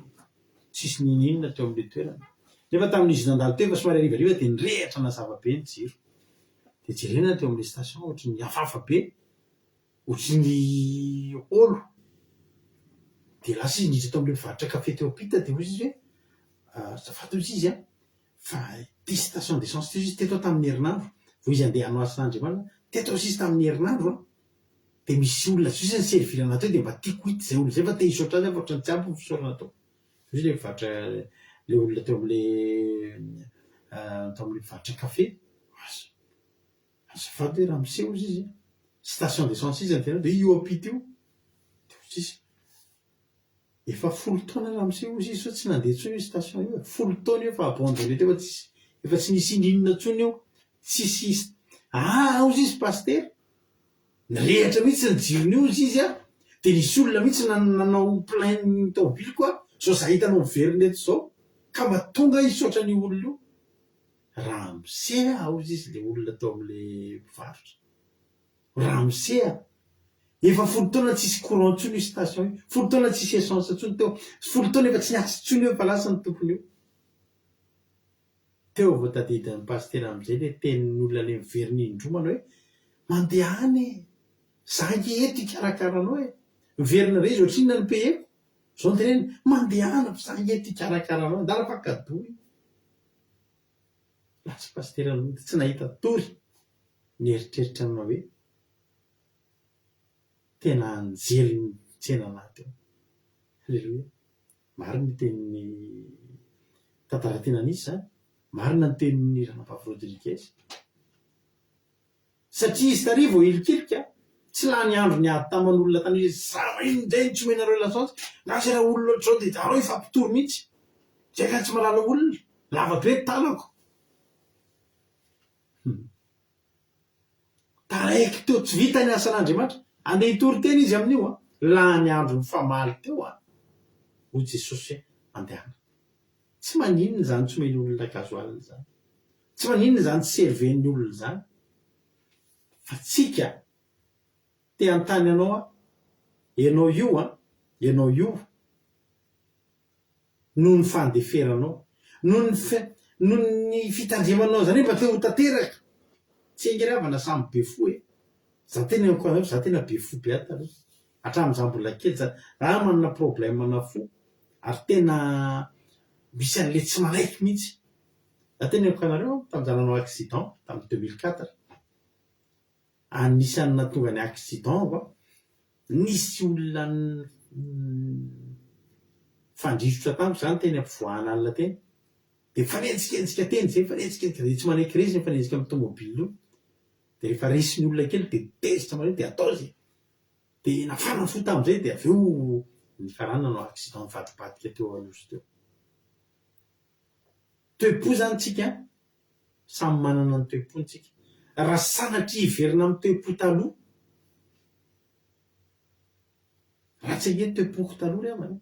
tsisy n'inon'inona teo amin'ilay toerana. Nefa tamin'izy nandalo teo efa somary harivariva dia nirehitra nazava be ny jiro. Dia jerena teo amin'ilay station ohatran'ny hafahafa be. Ohatry ny holo. Dia lasa izy niditra tao amin'ilay mpivarotra kafe teo ampita dia hoy izy hoe, azafady hozy izy an, fa ity station d'essence ity hozy izy teto aho tamin'ny herinandro, vao izy handeha hanao asan'Andriamanitra, teto hozy izy tamin'ny herinandro an, dia misy olona zay hozy ni-servir anah teo dia mba tiako hita izay olona izay fa te hisaotra azy aho fa ohatran'ny tsy ampy ny fisaorana ataoko. Hoy ilay mpivarotra, ilay olona teo amin'ilay tao amin'ilay mpivarotra kafe, asa. Azafady hoe ramose hozy izy a! Station d'essence iza no tena dia io ampita io. Dia hozy izy, efa folo taona ramose hozy izy sao tsy nandeha intsony io station io e! Folo taona io efa abandonné teo fa tsisy efa tsy nisy ininona intsony eo, tsisy aa hozy izy pasitera, nirehitra mihitsy ny jiron'io hozy izy a! Dia nisy olona mihitsy nanao plein ny taobiliko a! Zao za hitanao miverina eto zao, ka mba tonga hisaotra an'io olona io. Ramose a! Hozy izy le olona tao amle mpivarotra. Ramose a! Efa folo taona tsisy courant intsony io station io, folo taona tsisy essence intsony teo, folo taona efa tsy niasa intsony io efa lasa ny tompony io. Teo vao tadidin'ny pasitera amizay le tenin'ny olona le miverina indroa manao hoe mandehana e! Za ange eto hikarakara anao e! Miverina indray izy ohatrinona ny paye-ko? Zao no teneniny, mandehana fa za ange eto hikarakara anao, ndana fa kadoa io. Lasa pasitera nody tsy nahita tory nieritreritra ny hoe tena anjely nitsena anah teo. Aleloia. Marina io tenin'ny tantara tena nisy izany. Marina ny tenin'ny ranabavy Rodriguez. Satria izy tary vao hilikilika, tsy lany andro niady taman'olona tany hoe za va iny indray no tsy omenareo lasantsy, nga zay raha olona ohatr'izao dia zareo hifampitory mihitsy, zay ka tsy mahalala olona, lava be ny tanako. Hum. Taraiky teo tsy vita ny asan'Andriamanitra, andeha hitory teny izy amin'io an, lany andro nifamaly teo an, hoy Jesosy hoe mandehana. Tsy maninona izany tsy omeny olona gasoil izany. Tsy maninona izany tsy serven'ny olona izany fa tsika te hanontany anao aho, ianao io an, ianao io noho ny fandeferanao, noho ny noho ny fitandremanao izany hoe mba te ho tanteraka, tsy enga ry havana samy be fo e, za teneniko anareo za tena be fo be ato taloha, hatramin'izaho mbola kely za, za manana problème-na fo ary tena misy an'le tsy manaiky mihitsy. Za teneniko anareo an, tamin'izaho nanao accident tamin'ny 2004, anisan'ny nahatonga ny accident-ko an, nisy olona Nifandrifotra tamiko izany teny ampivoahana alina teny. Dia mifanenjikenjika teny izay, mifanenjikenjika, dia tsy manaiky resy mifanenjika amin'ny tomobile io. Dia rehefa resin'ny olona kely dia tezitra maneho dia atao izay. Dia nafana fo tamin'izay dia avy eo nifarana nanao accident nivadibadika teo Anosy teo. Toe-po izany tsika, samy manana ny toe-pony tsika. Raha sanatria hiverina amin'ny toe-po taloha, ratsy ange ny toe-poko taloha ry havana e.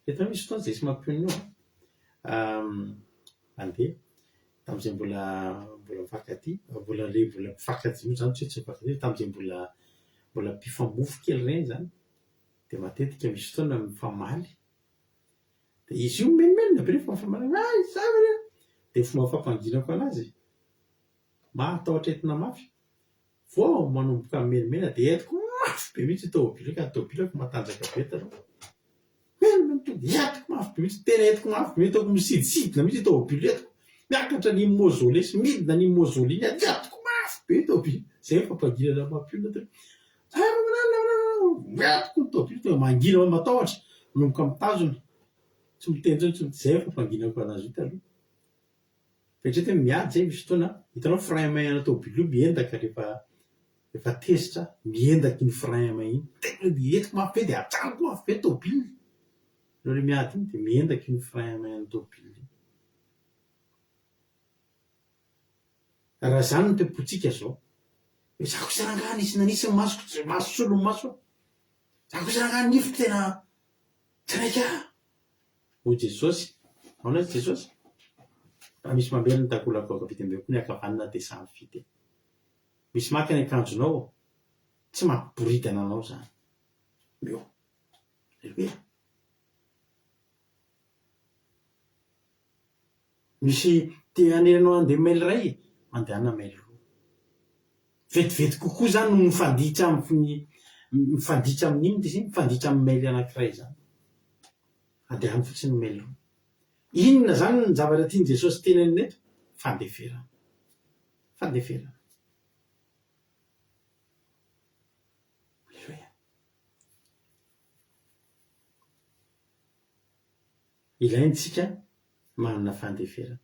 Hitanao misy fotoana izay tsy mampionona io an, mandeha, tamin'izay mbola mbola mifankatia, mbola le mbola mpifankatia moa izany tsy hoe tsy mifankatia fa tamin'izay mbola mbola mpifamofo kely ireny izany, dia matetika misy fotoana mifamaly, dia izy io mimenomenona be rehefa mifamaly, hay izany ve! Dia ny fomba fampanginako an'azy, mahatahotra entina mafy, Vao manomboka mimenimena dia entiko mafy be mihitsy io tômôbila io ka ny tômôbilako matanjaka be taloha. Mimenimena tonga dia entiko mafy be mihitsy, tena entiko mafy be mihitsy, ataoko misidisidina mihitsy io tômôbila io entiko. Miakatra an'iny mausolée sy midina an'iny mausolée iny aho, entiko mafy be io tômôbila. Izay ny fampanginana mampionona taloha. Entiko ny tômôbila tonga mangina matahotra, manomboka mitazona, tsy miteny intsony, tsy miteny, izay ny fampanginako an'azy io taloha. Eritrereto hoe miady zay misy fotoana, hitanao frein à main ana tômôbila io miendaka rehefa rehefa tezitra, miendaka iny frein à main iny, tena entiko mafy be dia ajanoko mafy be tômôbila, rehefa le miady iny dia miendaka iny frein à main an'ny tômôbila iny. Raha zany ny toe-pontsika zao, hoe za kosa rangaha nisy nanisy ny masoko, tsy maso solon'ny maso aho, za kosa rangaha ny nifiko tena tsy naika ahy. Hoy Jesosy, Ahoana hoy Jesosy? Raha misy mamely ny takolako ankavia dia omeo koa ny ankavanana dia samy fiteny. Misy maka ny akanjonao, tsy mampiboridana anao izany. Omeo. Aleloia. Misy te hanery anao handeha mail iray, mandehana mail roa. Vetivety kokoa izany no mifanditra amin'ny mifanditra amin'inona izy iny? Mifanditra amin'ny mail anankiray izany. Andehano fotsiny ny mail roa. Inona izany ny zavatra tian'i Jesosy tenenina eto? Fandeferana. Fandeferana. Aleloia. Ilaintsika manana fandeferana.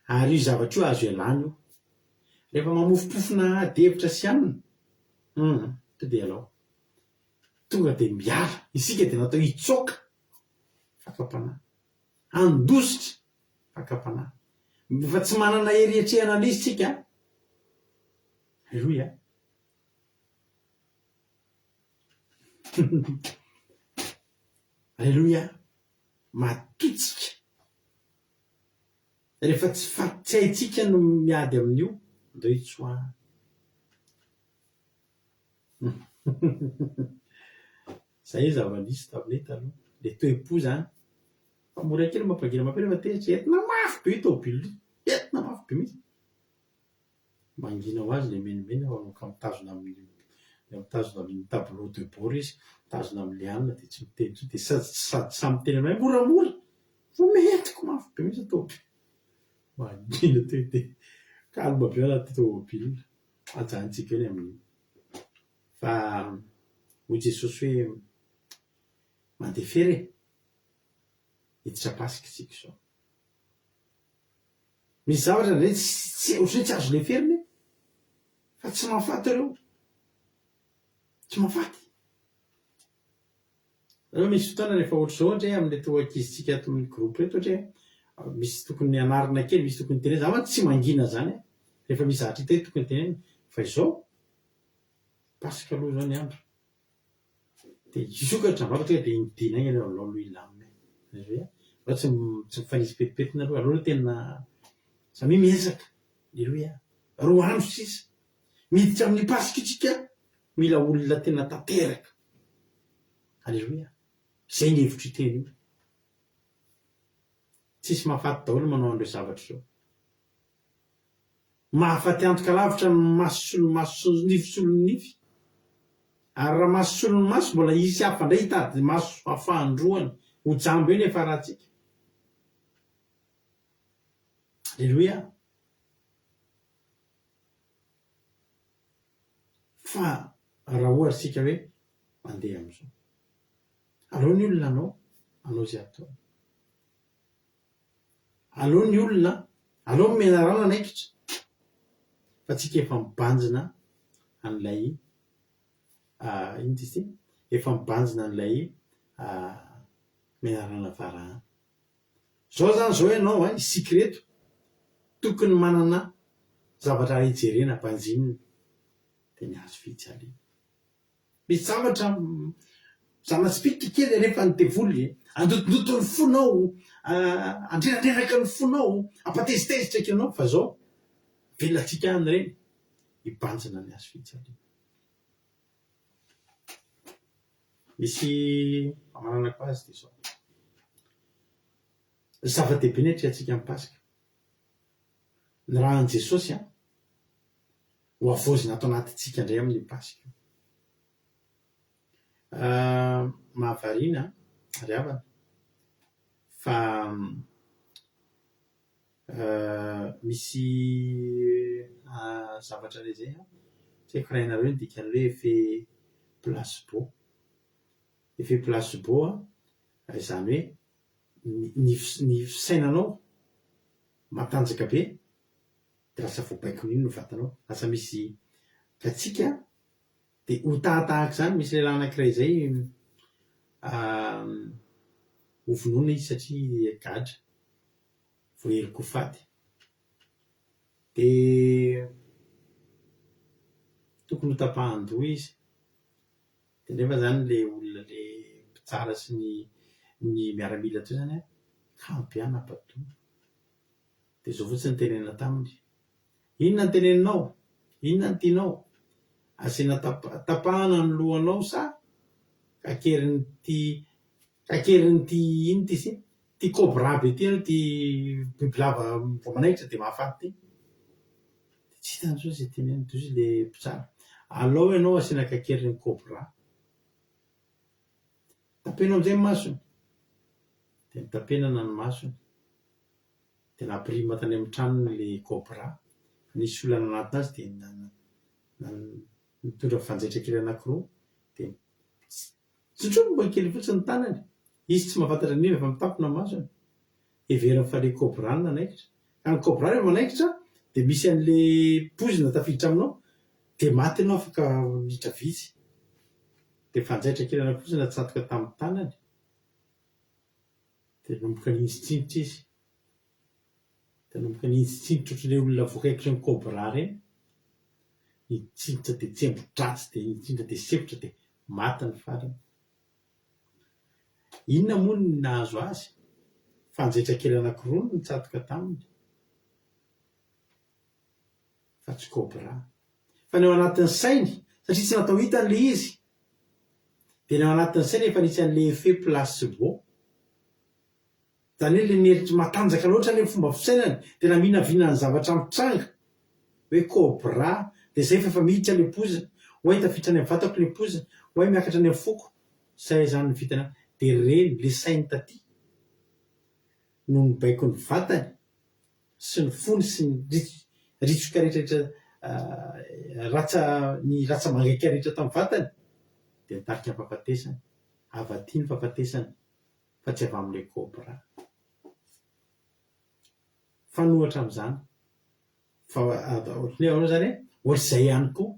Ary io zavatra io azo ialana io. Rehefa mamofompofona ady hevitra sy anona, hum, to dia ialao. Tonga dia miala. Isika dia natao hitsoaka fakam-panahy. Handositra fakam-panahy. Efa tsy manana hery hiatrehana an'izy tsika. Aleloia. Aleloia. Matotsika. Rehefa tsy tsy haintsika ny miady amin'io, ndao hitsoahana. Zay ny zava-nisy taminay taloha. Le toe-po zany. Fa mora kely mampangina mampy rehefa tezitra, entina mafy be io tômôbila io, entina mafy be mihitsy. Mangina ho azy ilay menimena fa manomboka mitazona amin'ny mitazona amin'ny tableau de bord izy, mitazona amin'ilay anona dia tsy miteny intsony dia sady sady samy miteny aminay hoe moramora fa entiko mafy be mihitsy ny tômôbila. Mangina teo dia calme be ao anaty tômôbila. Ajanontsika eo ny amin'iny. Fa hoy Jesosy hoe mandefera e! Hiditra Paska isika izao. Misy zavatra indray tsy ohatran'ny hoe tsy azo leferina e! Fa tsy mahafaty ireo. Tsy mahafaty. Nareo misy fotoana rehefa ohatr'izao ohatra hoe amin'ireto ankizintsika ato amin'ny groupe ireto ohatra hoe misy tokony hanarina kely, misy tokony tenenina, za mantsy tsy mangina zany e! Rehefa misy zavatra hita hoe tokony tenenina. Fa izao, Paska aloha izao ny andro. Dia hisokatra ny vava tonga dia midina aingana eo aloha aloha hilamina e. Alléluia. Aleo tsy tsy mifanisy petipetina aloha, aleo aloha tena samia miezaka. Alléluia. Roa andro sisa. Miditra amin'ny Paska io tsika, mila olona tena tanteraka. Alléluia. Izay ny hevitr'io teny io. Tsisy mahafaty daholo manao an'ireo zavatra ireo. Mahafaty antoka lavitra ny maso solon'ny maso sy ny nify solon'ny nify. Ary raha maso solon'ny maso mbola hisy hafa indray hitady maso afahan-droany ho jamba eo ny hiafarantsika. Aleloia. Fa raha ohatra isika hoe mandeha amin'izao. Aleo ny olona hanao, hanao izay ataony. Aleo ny olona, aleo ny menarana hanaikitra fa tsika efa mibanjina an'ilay inona izy ity? Efa mibanjina an'ilay menarana varahana. Zao zany zao ianao an, isika ireto tokony manana zavatra hijerena banjinina dia ny hazo fijaliana. Misy zavatra zana-tsipìka kely alefan'ny devoly handotondoto ny fonao, handrerandreraka ny fonao, hampatezitezitra kely anao fa zao avelantsika any ireny hibanjina ny hazo fijaliana. Misy famaranako azy dia izao, zava-dehibe ny atrehantsika ny Paska. Ny ràn'i Jesosy an, ho havaozina ato anatintsika indray amin'io Paska io. Mahavariana ry havana fa misy zavatra iray izay an, tsy haiko raha hainareo ny dikan'ny hoe effet placebo. Effet placebo an, izany hoe ny ny fisainanao matanjaka be dia lasa voabaikon'iny ny vatanao, lasa misy katsika dia ho tahatahaka izany, misy lehilahy anankiray izay hovonoina izy satria gadra, voaheloka ho faty. Dia tokony hotapahan-doha izy. Dia nefa izany ilay olona ilay mpitsara sy ny ny miaramila teo izany an, kamo be hanapa-doha. Dia izao fotsiny no tenenina taminy, Inona no teneninao? Inona no tianao? Asiana tapahana ny lohanao sa kakerin'ity kakerin'ity inona ity izy ity? Ity cobra be ity aloha ity bibilava vao manaikitra dia mahafaty ity. Dia tsy hitany intsony izay teneniny, dia hoy izy ilay mpitsara, alao ianao asiana kakerin'ny cobra. Tapeno amin'izay ny masony. Dia notapenana ny masony. Dia nampirima tany amin'ny tranony ilay cobra. Nisy olona nanatona azy dia nitondra fanjaitra kely anankiroa dia tsotromba kely fotsiny ny tanany. Izy tsy mahafantatra an'io efa mitapona ny masony. Heveriny fa ilay cobra no nanaikitra. Ka ny cobra rehefa manaikitra dia misy an'ilay poizina tafiditra aminao dia maty ianao afaka minitra vitsy. Dia fanjaitra kely anankiroa fotsiny natsatoka tamin'ny tanany. Dia nanomboka nihinjitsinjitra izy. Dia nanomboka nihinjitsinjitra ohatran'ilay olona voakaikitry ny cobra ireny. Nitsinjitra dia tsembo-dratsy dia nitsinjitra dia sempotra dia maty ny farany. Inona moa no nahazo azy? Fanjaitra kely anankiroa no nitsatoka taminy fa tsy cobra. Fa ny ao anatin'ny sainy, satria tsy natao hitany ilay izy, dia ny ao anatin'ny sainy efa nisy an'ilay effet placebo. Izany hoe ilay nieritry matanjaka loatra ilay fomba fisainany, dia naminavina ny zavatra mitranga, hoe cobra, dia izay fa efa miditra ilay poizina, oay tafiditra any amin'ny vatako ilay poizina, oay miakatra any amin'ny foko, izay izany ny vintana, dia ireny, ilay sainy taty no nibaiko ny vatany sy ny fony sy ny ritsoka rehetra rehetra ratsa ny ratsa-mangaika rehetra tamin'ny vatany dia nitarika ny fahafatesany, avy aty ny fahafatesany fa tsy avy amin'ilay cobra. Fanohatra amin'izany, fa ohatran'ny hoe ahoana izany e? Ohatr'izay ihany koa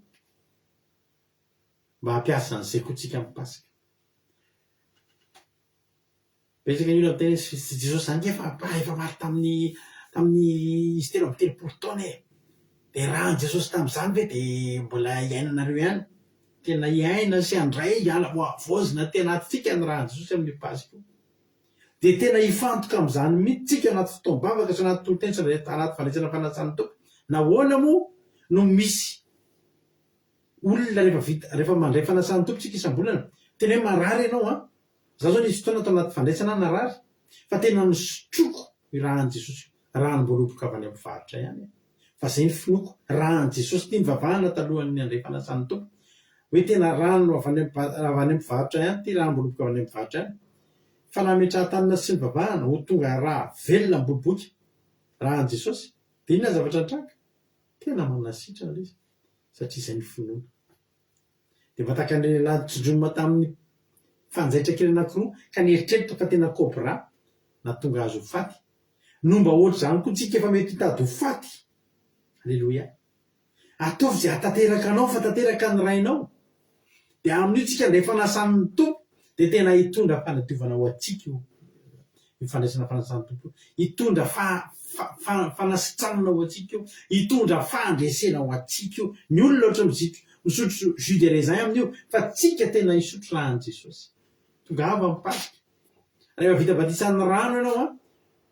mba hampiasa an'izay koa tsika amin'ny Paska. Betsaka ny olona miteny hoe sy Jesosy izany nge efa efa maty tamin'ny tamin'ny izy 33 taona e! Dia raha an'i Jesosy tamin'izany ve dia mbola hiainanareo ihany? Tena hiaina sy handray hiala ho havaozina aty anatintsika ny ràn'i Jesosy amin'io Paska io. Dia tena hifantoka amin'izany mihitsy tsika anaty fotoam-bavaka sy anaty toriteny sy anaty fandraisana fanasan'ny Tompo. Nahoana moa no misy olona rehefa vita rehefa mandray fanasan'ny Tompo tsika isam-bolana, tena hoe marary ianao an! Za zao nisy fotoana tao anaty fandraisana aho narary fa tena nisotroko io ràn'i Jesosy io, ranom-boaloboka avy any amin'ny faritra ihany e! Fa zay ny finoako, ràn'i Jesosy ity nivavahana talohan'ny handray fanasan'ny Tompo, hoe tena rano avy any avy any amin'ny mpivarotra ihany ity, ranom-boaloboka avy any amin'ny mpivarotra ihany, fa nametrahan-tanana sy nivavahana ho tonga rà velona am-boloboka, ràn'i Jesosy, dia inona ny zavatra nitranga? Tena manasitrana ilay izy, satria izay ny finoana. Dia mba tahaka an'ilay lehilahy nitsindromina tamin'ny. fanjaitra kely anankiroa ka nieritreritra fa tena cobra nahatonga azy ho faty. No mba ohatr'izany koa tsika efa mety hitady ho faty. Aleloia. Ataovy izay hahatanteraka anao fa tanteraka ny Rainao. Dia amin'io tsika handray fanasan'ny Tompo dia tena hitondra fanadiovana ho antsika io io fandraisana fanasan'ny Tompo io. Hitondra fanasitranana ho antsika io. Hitondra fandresena ho antsika io. Ny olona ohatra mizitro misotro jus de raisin amin'io fa tsika tena hisotro ràn'i Jesosy. Tongava amin'ny Paska. Rehefa vita batisan'ny rano ianao an,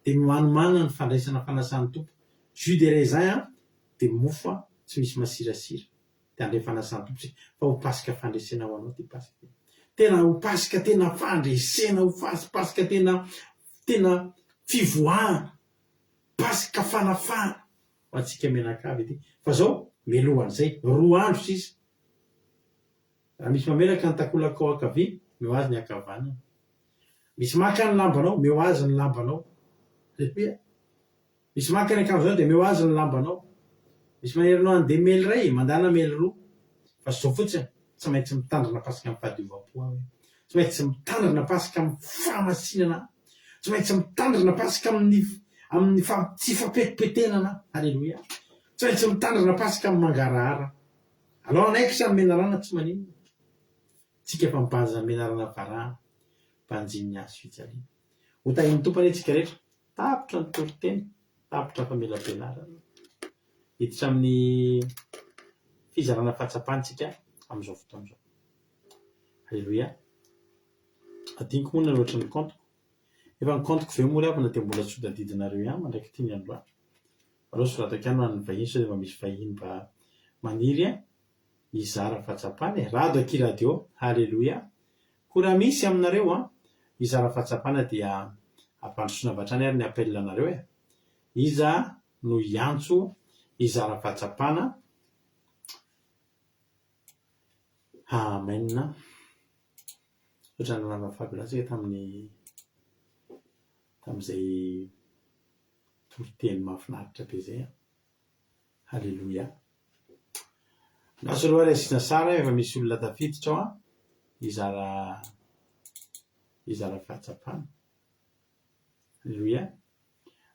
dia manomàna ny fandraisana fanasan'ny Tompo. Jus de raisin an, dia mofo an, tsy misy masirasira. Dia handray fanasan'ny Tompo isika. Fa ho Paska fandresena ho anao ity Paska ity. Tena ho Paska tena fandresena, ho Paska tena tena fivoahana, Paska fanafahana ho antsika mianakavy ity. Fa izao, mialohan'izay, roa andro sisa. Raha misy mamelaka ny takolakao ankavia, meo azy ny ankavanana. Misy maka ny lambanao, meo azy ny lambanao. Aleloia. Misy maka ny akanjonao dia meo azy ny lambanao. Misy manery anao handeha mail iray, mandana mail roa. Fa zao fotsiny, tsy maintsy mitandrina paska amin'ny fahadiovam-po aho e. Tsy maintsy mitandrina paska amin'ny fahamasinana aho. Tsy maintsy mitandrina paska amin'ny amin'ny tsy fampetipetenana aho. Aleloia. Tsy maintsy mitandrina paska amin'ny mangarahara aho. Alao hanaikitra ny menarana tsy maninona. Tsika fa mibanjina ny menarana varahana, banjin'ny hazo fijaliana. Ho tahin'ny Tompo anie tsika rehetra. Tapitra ny toriteny, tapitra famelabelarana. Hiditra amin'ny fizarana fahatsapana tsika amin'izao fotoana izao. Aleloia. Adinoko moa ny nanoratra ny kaontiko. Efa ny kaontiko ve moa ry havana dia mbola tsy ho tadidinareo ihany mandrak'ity ny androany. Aleo soratako ihany ho an'ny vahiny sao dia mba misy vahiny mba maniry hizara fahatsapana e! Rado akia radio, haleloia! Koa raha misy aminareo an, hizara fahatsapana dia ampandrosoina avy hatrany ary ny appel anareo e! Iza no hiantso hizara fahatsapana? Amen! Misaotra an'i Lava Fabiola tsika tamin'ny tamin'izay Toriteny mahafinaritra be zay an! Haleloia! Lasa aloha ary asiana sary an, efa misy olona tafiditra ao an, hizara hizara fahatsapana. Haleloia!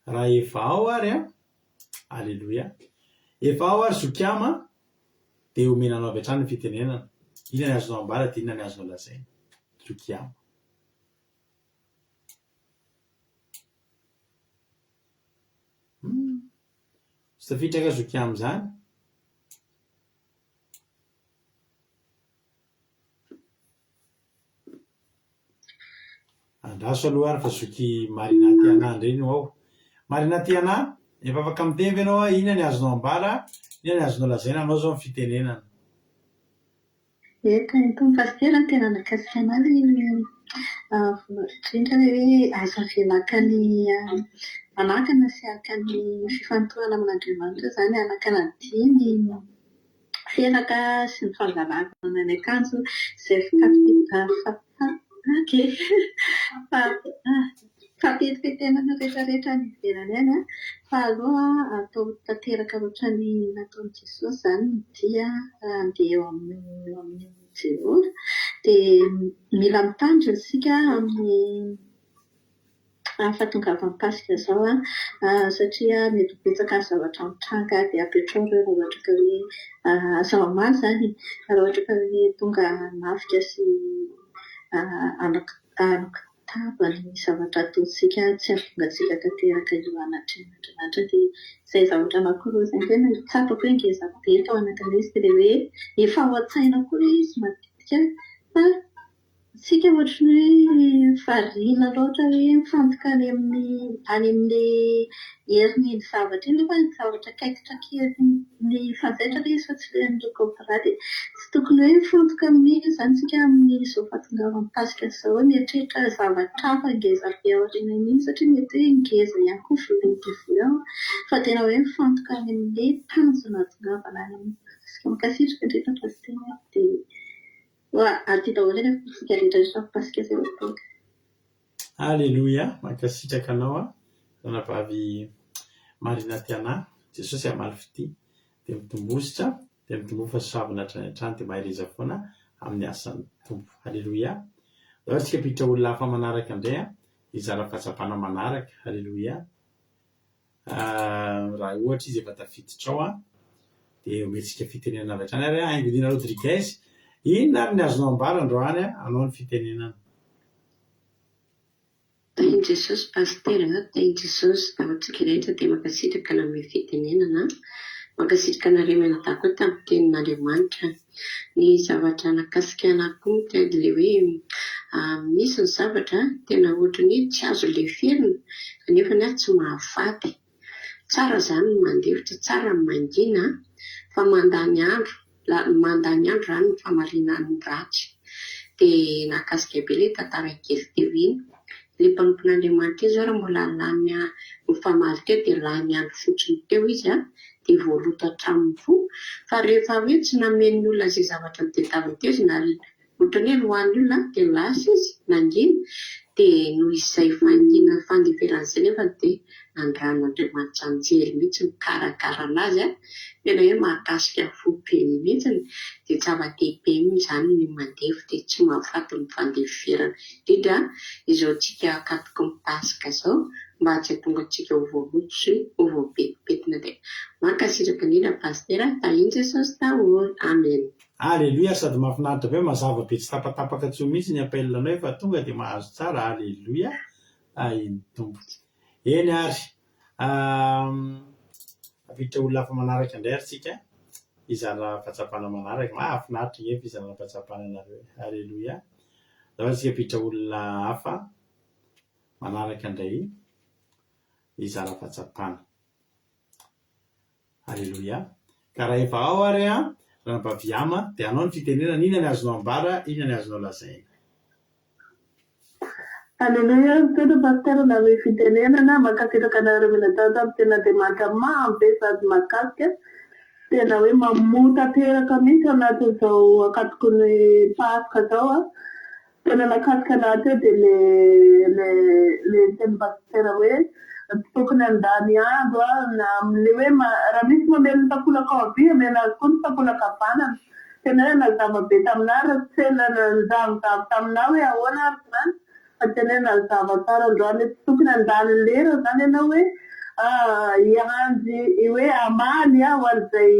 Raha efa ao ary an, Haleloia! Efa ao ary Zokiama an, dia omena anao avy hatrany ny fitenenana. Inona ny azonao ambara dia inona ny azonao lazaina. Zokiama. Humm. Tsy tafiditra angaha zoky amzany? Andraso aloha ary fa zoky Marina Tiana indray no ao. Marina Tiana, efa afaka miteny ve ianao hoe inona ny azonao ambara, inona ny azonao lazaina anao izao ny fitenenana? Eka, ny Tompo Pasitera no tena nahakasika anah ilay voalohany indrindra ilay hoe aza avela haka ny hanakana sy haka ny fifantohana amin'Andriamanitra izany, hanakana dia ny felaka sy ny fangalarana ny akanjo izay fampetipetena rehetra rehetra any ivelany any an, fa aleo atao tanteraka ohatran'ny nataon'i Jesosy izany ny dia handeha eo amin'ny eo amin'i Jehovah. Dia mila mitandrina isika amin'ny fahatongavan'ny Paska izao an, satria mety ho betsaka ny zavatra mitranga dia apetraho ireo raha ohatra ka hoe aza mamaly izany e, raha ohatra ka hoe tonga hanafika sy hanakotaba ny zavatra ataontsika tsy hahatonga antsika tanteraka eo anatrehan'Andriamanitra. Dia izay zavatra anankiroa izay no tena tsapako hoe ngeza be tao anatin'ilay izy dia ilay hoe efa ao an-tsaina koa ilay izy matetika fa Isika ohatry ny hoe variana loatra hoe mifantoka any amin'ny any amin'ilay herin'iny zavatra iny nefa ny zavatra kaikitra kely fanjaitra ilay izy fa tsy ilay an'ilay cobra dia tsy tokony hoe mifantoka amin'iny izany isika amin'izao fahatongavan'ny Paska izao hoe mieritreritra zavatra hafa ngeza be aorianan'iny satria mety hoe ngeza ihany koa voalohany eo fa tena hoe mifantoka any amin'ilay tanjona hahatongavana any amin'ny Paska. Mankasitraka indrindra Pasitera dia Oa aty daholo anie isika rehetra rehetra Paska zay ho tonga. Aleloia, mankasitraka anao aho ranabavy Marina Tiana, Jesosy hamaly fitia, dia mitombositra, dia mitomboa fahasoavana hatrany hatrany, dia mahereza foana amin'ny asan'ny Tompo. Aleloia. Ndao ary tsika hampiditra olona hafa manaraka indray an, hizara fahatsapana manaraka. Aleloia. Raha ohatra izy efa tafiditra ao an, dia omentsika fitenenana avy hatrany ary an, Haingodina Rodriguez, inona ary ny azonao ambara androany an, anao ny fitenenana. Tahin'i Jesosy Pasitera a, tahin'i Jesosy daholo tsika rehetra dia mankasitraka nanome fitenenana a, mankasitraka anareo mianadahy koa tamin'ny tenin'Andriamanitra. Ny zavatra nakasika anah koa moa dia ilay hoe misy ny zavatra tena ohatran'ny hoe tsy azo leferina kanefa ny ahy tsy mahafaty. Tsara izany ny mandefitra, tsara ny mangina fa mandany andro Mandany andro izany ny famaliana ny ratsy. Dia nahakasika be ilay tantara kely teo iny. Ilay mpanompon'Andriamanitra iny izao raha mbola lany nifamaly teo dia lany andro fotsiny teo izy dia voaloto hatramin'ny fo. Fa rehefa hoe tsy nameno ny olona izay zavatra notadiaviny teo izy na Ohatran'ny hoe roahan'ny olona dia lasa izy, nangina, dia noho izay fanginany fandeferany izay nefa dia nandran'Andriamanitra anjely mihitsy nikarakara an'azy an, tena hoe mahakasika fo be mihitsy, dia zava-dehibe moa izany ny mandefy dia tsy mahafaty ny fandeferana, indrindra izao tsika ankatoky ny Paska izao mba tsy hahatonga antsika ho voaloto sy ho voapentimpentina dia mankasitraka indrindra Pasitera, tahin'i Jesosy daholo, Amen. Aleloia sady mahafinaritra be mazava be tsy tapatapaka intsony mihitsy ny appel nao efa tonga dia mahazo tsara aleloia tahin'ny Tompo. Eny ary hampiditra olona hafa manaraka indray ary tsika hizara fahatsapana manaraka. Mahafinaritra ange ny fizarana fahatsapana nareo e. Aleloia. Ndao ary tsika hampiditra olona hafa manaraka indray hizara fahatsapana. Aleloia. Ka raha efa ao ary an, Ranabavy Yama, dia anao ny fitenenana, inona ny azonao ambara, inona ny azonao lazaina? Aleloia, misaotra Pasitera nanome fitenenana, mankasitraka anareo mianadahy tamin'ny tenin'Andriamanitra mamy be sady mahakasika, tena hoe mamoa tanteraka mihitsy ao anatin'izao ankatoky ny Paska izao an. Tena nakasika anah teo dia le le le nitenin'i Pasitera hoe tsy tokony handany andro aho na amle hoe raha misy mamely ny takolaka havia omena azy koa ny takolaka havanana. Tena hoe nazava be taminah raha tsy ela nizavizavy taminah hoe ahoana ary izany fa tena hoe nazava tsara androany hoe tsy tokony handany lera izany ianao hoe hiandry hoe hamaly aho an'izay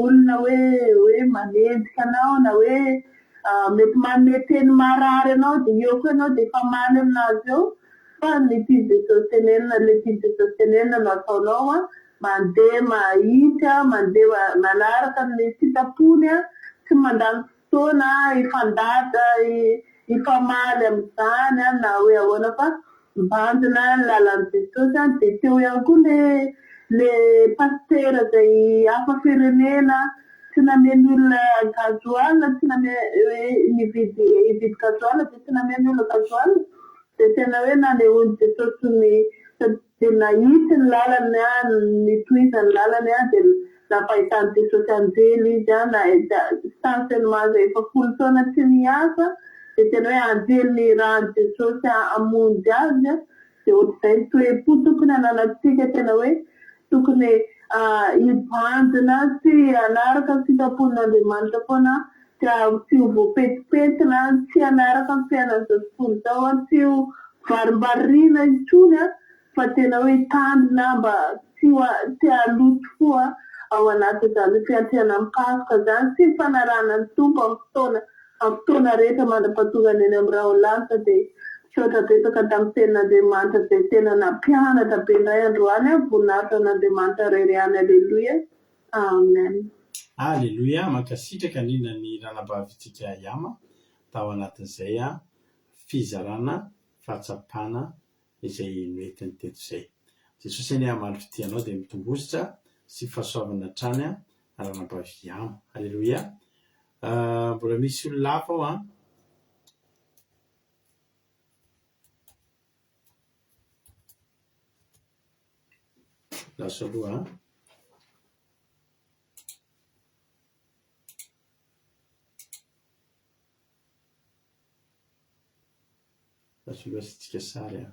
olona hoe hoe manenjika anao na hoe mety manome teny maharary anao dia eo koa ianao dia efa hamaly aminazy eo fa ny tian'i Jesosy tenenina ilay tian'i Jesosy tenenina no ataonao an, mandeha mahitsy an, mandeha manaraka ny sitrapony an, tsy mandany fotoana hifandahatra hifamaly amin'izany an na hoe ahoana fa Mibanjina ny lalan'i Jesosy an, dia teo ihany koa le le pasitera izay hafa firenena tsy nameno olona gasoil, tsy name hoe nividy hividy gasoil dia tsy nameno olona gasoil, dia tena hoe nanehoan'i Jesosy ny dia nahitsy ny lalany an, nitohizany ny lalany an, dia nampahitan'i Jesosy anjely izy an, na stationnement izay efa folo taona tsy niasa, dia tena hoe anjely nirahan'i Jesosy hamonjy azy an, dia ohatr'izay ny toe-po tokony hananantsika, tena hoe tokony hibanjina sy hanaraka ny sitrapon'Andriamanitra foana, tsy ho voapentimpentina, tsy hanaraka ny fiainan'izao tontolo izao, tsy ho varimbariana intsony an, fa tena hoe hitandrina mba tsy ho tsy haloto fo ao anatin'izany fiatrehana ny Paska izany sy ny fanarahana ny Tompo amin'ny fotoana amin'ny fotoana rehetra mandra-pahatongany eny amin'ny rahon'ny lanitra dia misaotra betsaka tamin'ny tenin'Andriamanitra izay tena nampianatra be indray androany an voninahitra an'Andriamanitra irery ihany Aleloia Amen. Aleloia, mankasitraka indrindra ny ranabavintsika Yama tao anatin'izay fizarana fahatsapana izay noentiny teto izay. Jesosy anie hamaly fitia anao dia mitombositra sy fahasoavana hatrany an Ranabavy Yama. Aleloia. Mbola misy olona hafa ao an. Lasa aloha an. Lasa aloha asiantsika sary an.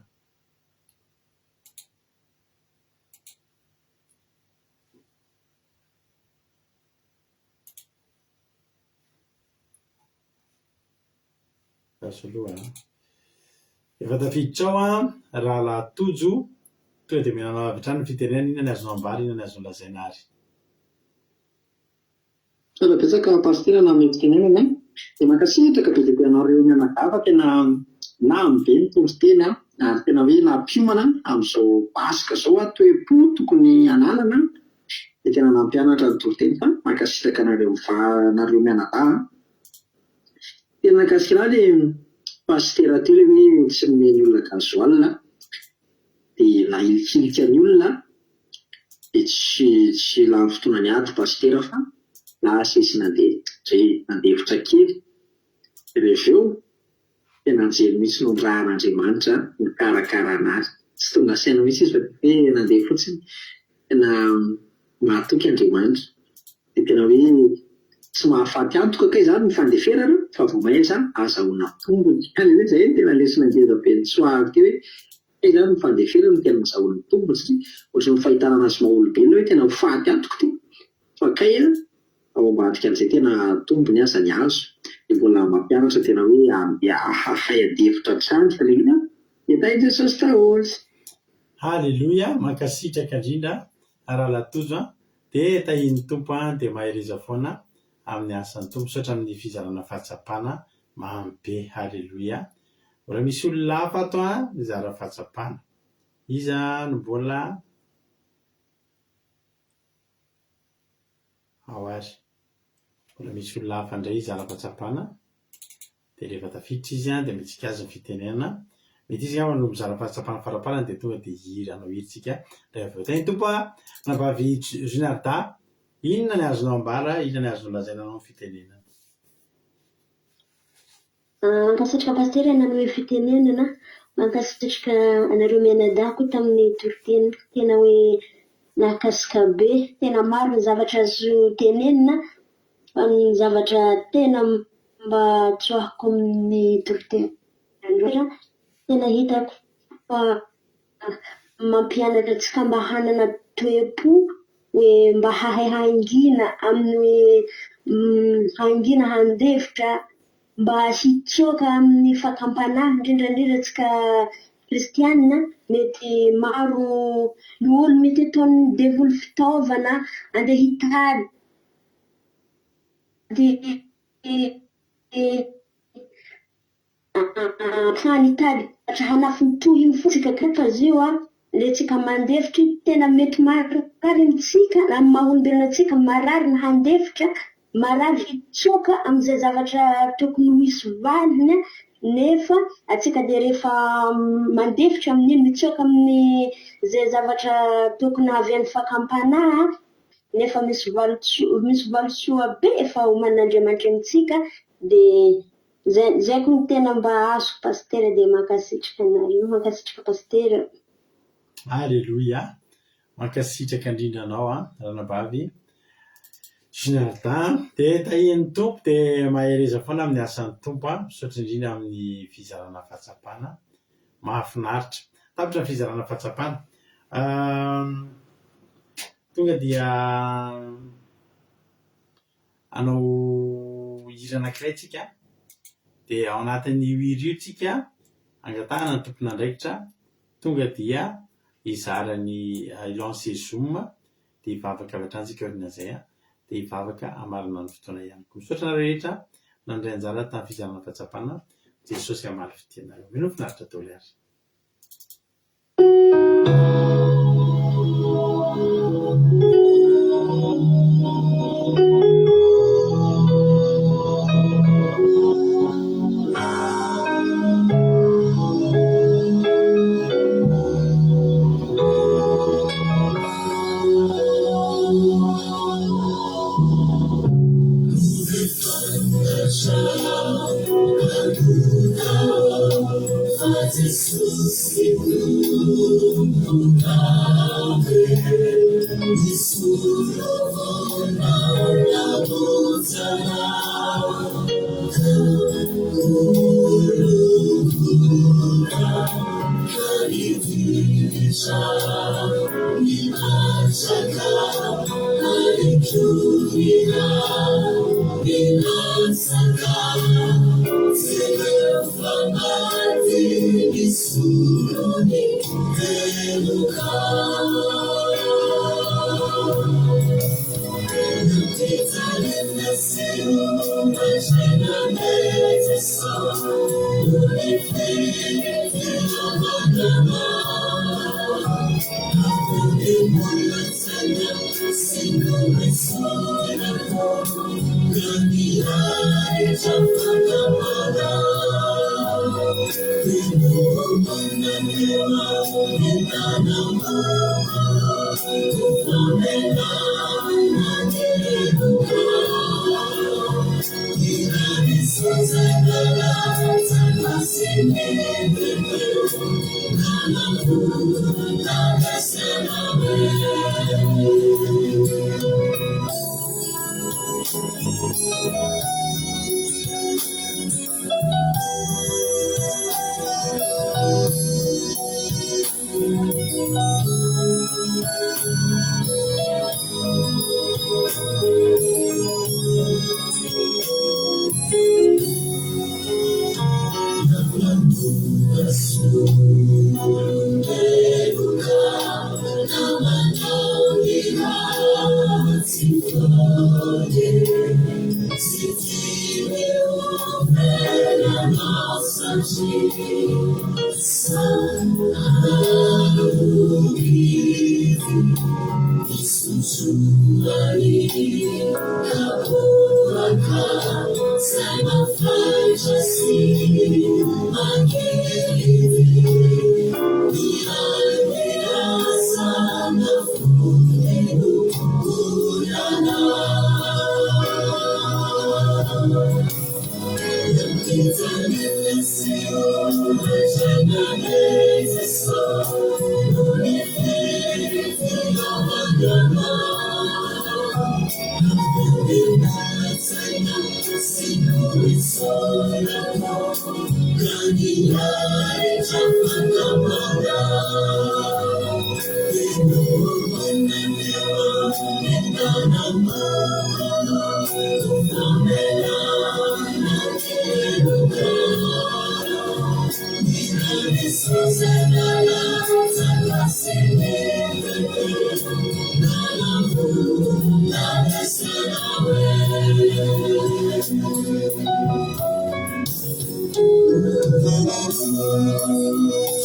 Andraso aloha a. Efa tafiditra ao an, Rahalahy Tojo, tonga dia omena anao avy hatrany ny fitenenana, inona ny azonao ambara, inona ny azonao lazaina ary. Misaotra betsaka Pasitera nanome fitenenana e. Dia mankasitraka be dia be anareo mianadahy fa tena lany be ny toriteny an, ary tena hoe nampiomana amin'izao Paska izao an, toe-po tokony hananana dia tena nampianatra ny toriteny fa mankasitraka anareo anareo mianadahy an. Tena nahakasika anah le Pasitera teo le hoe tsy nomeny olona gasoil dia nahilikilika ny olona dia tsy tsy lany fotoana niady Pasitera fa lasa izy nandeha zay nandefitra kely dia rehefa avy eo tena anjely mihitsy no nirahan'Andriamanitra nikarakara anazy tsy tonga saina mihitsy izy fa dia hoe nandeha fotsiny tena mahatoky Andriamanitra. Dia tena hoe tsy mahafaty antoka kay izany ny fandeferana fa vao may aza azahoana tombony. Aleo izay no tena lesona ngeza be nitsoahako teo hoe kay izany ny fandeferana no tena azahoana tombony satria ohatran'ny fahitana anazy maha olombelona hoe tena ho faty antoka ity fa kay ao ambadika an'izay tena tombony aza ny azo. Dia mbola mampianatra tena hoe hahay handefitra hatrany. Aleloia! Dia tahin'i Jesosy daholo. Haleloia! Mankasitraka indrindra Rahalahy Tojo a! Dia tahian'ny Tompo an, dia mahereza foana amin'ny asan'ny Tompo, misaotra amin'ny fizarana fahatsapana mamy be, haleloia. Mbola misy olona hafa ato an, mizara fahatsapana. Iza no mbola ao ary? Mbola misy olona hafa indray hizara fahatsapana. Dia rehefa tafiditra izy dia mihetsika azy ny fitenenana. Mety izy angamba no mizara fahatsapana faraparany dia tonga dia hihira hanao hira tsika rehefa avy eo. Tahin'ny Tompo a! Anabavy Junarda, inona ny azonao ambara, inona ny azonao lazaina anao ny fitenenana? Mankasitraka Pasitera nanome fitenenana, mankasitraka anareo mianadahy koa tamin'ny toriteny, tena hoe nahakasika be, tena maro ny zavatra azo tenenina fa ny zavatra tena mba tsoahiko amin'ny toriteny androany, tena hitako fa mampianatra antsika mba hanana toe-po hoe mba hahay hangina amin'ny hoe hangina handefitra, mba hitsoaka amin'ny fakam-panahy, indrindra indrindra antsika kristiana, mety maro ny olo mety ataon'ny devoly fitaovana andeha hitady Ahafahany hitady zavatra hanafintohiny fotsiny kanefa izy io an, le tsika mandefitra io tena mety marary amintsika amin'ny maha olombelona antsika, marary ny handefitra, marary hitsoaka amin'izay zavatra tokony ho hisy valiny nefa antsika dia rehefa mandefitra amin'iny, mitsoaka amin'izay zavatra tokony hahavian'ny fakam-panahy nefa misy valisoa misy valisoa be efa omanin'Andriamanitra amintsika dia Zay zay ko no tena mba azoko Pasitera dia mankasitraka anareo mankasitraka Pasitera. Aleloia! Mankasitraka indrindra anao an, ranabavy Ginarda an! Dia tahian'ny Tompo dia mahereza foana amin'ny asan'ny Tompo an! Misaotra indrindra amin'ny fizarana fahatsapana. Mahafinaritra. Tapitra ny fizarana fahatsapana. Tonga dia hanao hira anankiray tsika dia ao anatin'io hira io tsika angatahana ny tompon'andraikitra tonga dia hizara ny hi-lancer zoom dia hivavaka avy hatrany tsika aorian'izay dia hivavaka hamarana ny fotoana ihany koa. Misaotra anareo rehetra nandray anjara tamin'ny fizarana fahatsapana. Jesosy hamaly fitia anareo. Mino finaritra daholo ary.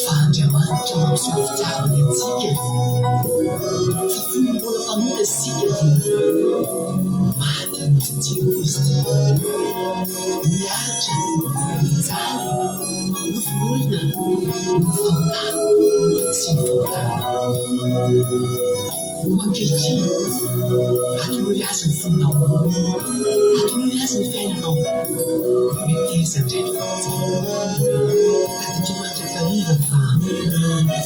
Fa Andriamanitra mampiseho fitiavany antsika, fa fony mbola mpanota isika dia maty hamonjy antsika Kristy. Niaritra, nijaly, novonoina noho ny fahotana sy ny fahotana. Koa ankehitriny, atolory Azy ny fonao, atolory Azy ny fiainanao, meteza indray ny famonjena. Tadidio mandrakariva fa. Tadidio mandrakariva fa.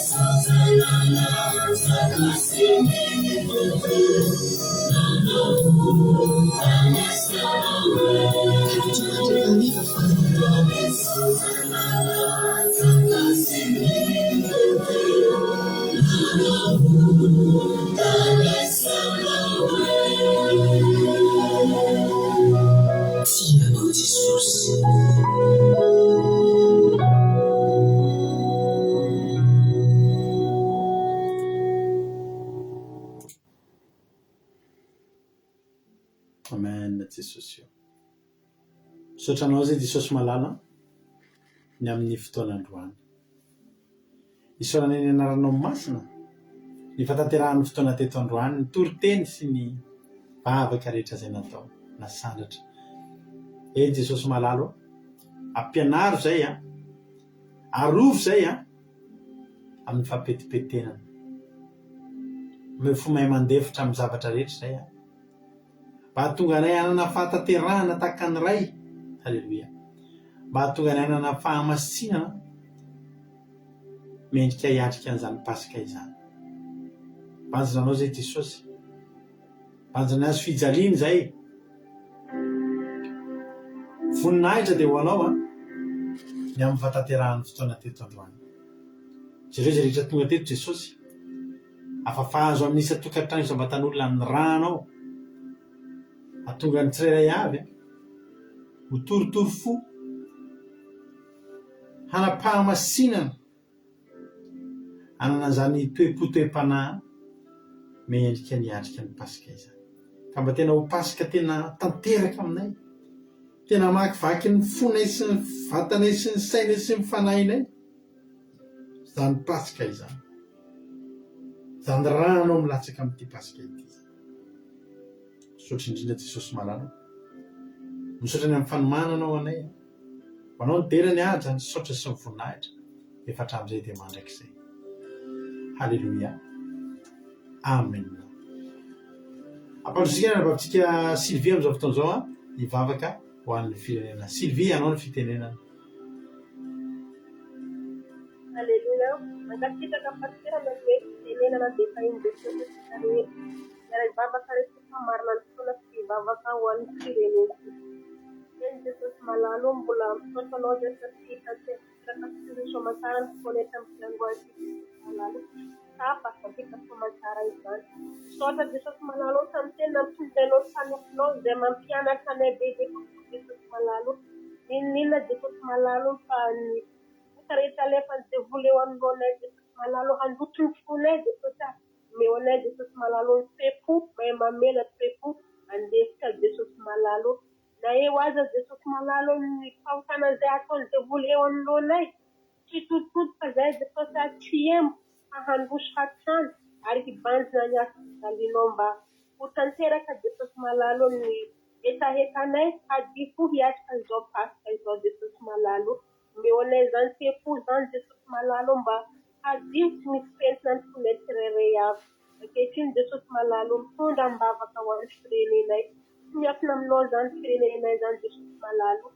Tia anao Jesosy. Amen Jesosy o. Misaotra anao zay Jesosy malala ny amin'ny fotoana androany. Isaorana ny anaranao masina ny fahatanterahan'ny fotoana teto androany, ny toriteny sy ny vavaka rehetra izay natao, nasandratra. Eny Jesosy malala o, ampianaro izay a, arovy izay a, amin'ny fampetipetenana. Omeo fo mahay mandefitra amin'ny zavatra rehetra izay a. Mba hahatonga anay hanana fahatanterahana tahaka ny Ray. Haleloia. Mba hahatonga anay hanana fahamasinana mendrika hiatrika an'izany Paska izany. Banjina anao izay Jesosy. Banjina ny hazo fijaliana izay. Voninahitra dia ho anao an, ny amin'ny fahatanterahan'ny fotoana teto androany. Jereo izay rehetra tonga teto Jesosy. Afafazo amin'ny isan-tokantrano isam-batan'olona ny rànao. Hahatonga ny tsirairay avy ho torotoro fo, hanam-pahamasinana. Hanana an'izany toe-po toe-panahy mendrika ny hiatrika ny Paska izany. Ka mba tena ho Paska tena tanteraka aminay, tena hamakivaky ny fonay sy ny vatanay sy ny sainay sy ny fanahinay izany Paska izany. Izany rànao milatsaka amin'ity Paska ity izany. Misaotra indrindra Jesosy malala. Misaotra ny amin'ny fanomananao anay. Ho anao ny dera, ny haja, ny saotra sy ny voninahitra efa hatramin'izay dia mandrakizay. Haleloia. Amen. Ampandrosika ny anabavintsika Sylvie amin'izao fotoana izao an, hivavaka ho an'ny firenena. Sylvie, anao ny fitenenana. Aleloia. Mankasitraka Pasitera nanome fitenenana dia tahin'i Jesosy antsika rehetra. Miara-hivavaka re tompoko hamarana ny fotoana sy hivavaka ho an'ny firenentsika. Eny Jesosy malala o mbola misaotra anao zay satria tanteraka sy tonga soamantsara ny fotoana eto amin'ny fiangoantsika Jesosy malala o. Tsapa fa vita soamantsara izany. Misaotra Jesosy malala o tamin'ny teny nampitondrainao ny mpanomponao izay mampianatra anay bebe kokoa Jesosy malala o. N'inon'inona Jesosy malala o fa ny ota rehetra alefan'ny devoly eo anoloanay Jesosy malala o handoto ny fonay Jesosy a. Omeo anay Jesosy malala o ny toe-po mahay mamela toe-po handefitra Jesosy malala o. Na eo aza Jesosy malala o ny fahotana izay ataon'ny devoly eo anoloanay tsy hitoditodika zahay Jesosy a tsy hiempo fa handroso hatrany ary hibanjina ny asa fijalianao mba ho tanteraka Jesosy malala o ny hetahetanay hadio fo hiatrika an'izao Paska izao Jesosy malala o. Omeo anay izany toe-po izany Jesosy malala o mba hadio tsy misy pentina ny fonay tsirairay avy. Ankehitriny Jesosy malala o mitondra am-bavaka ho an'ny firenenay. Tsy miafina aminao izany firenenay izany Jesosy malala o.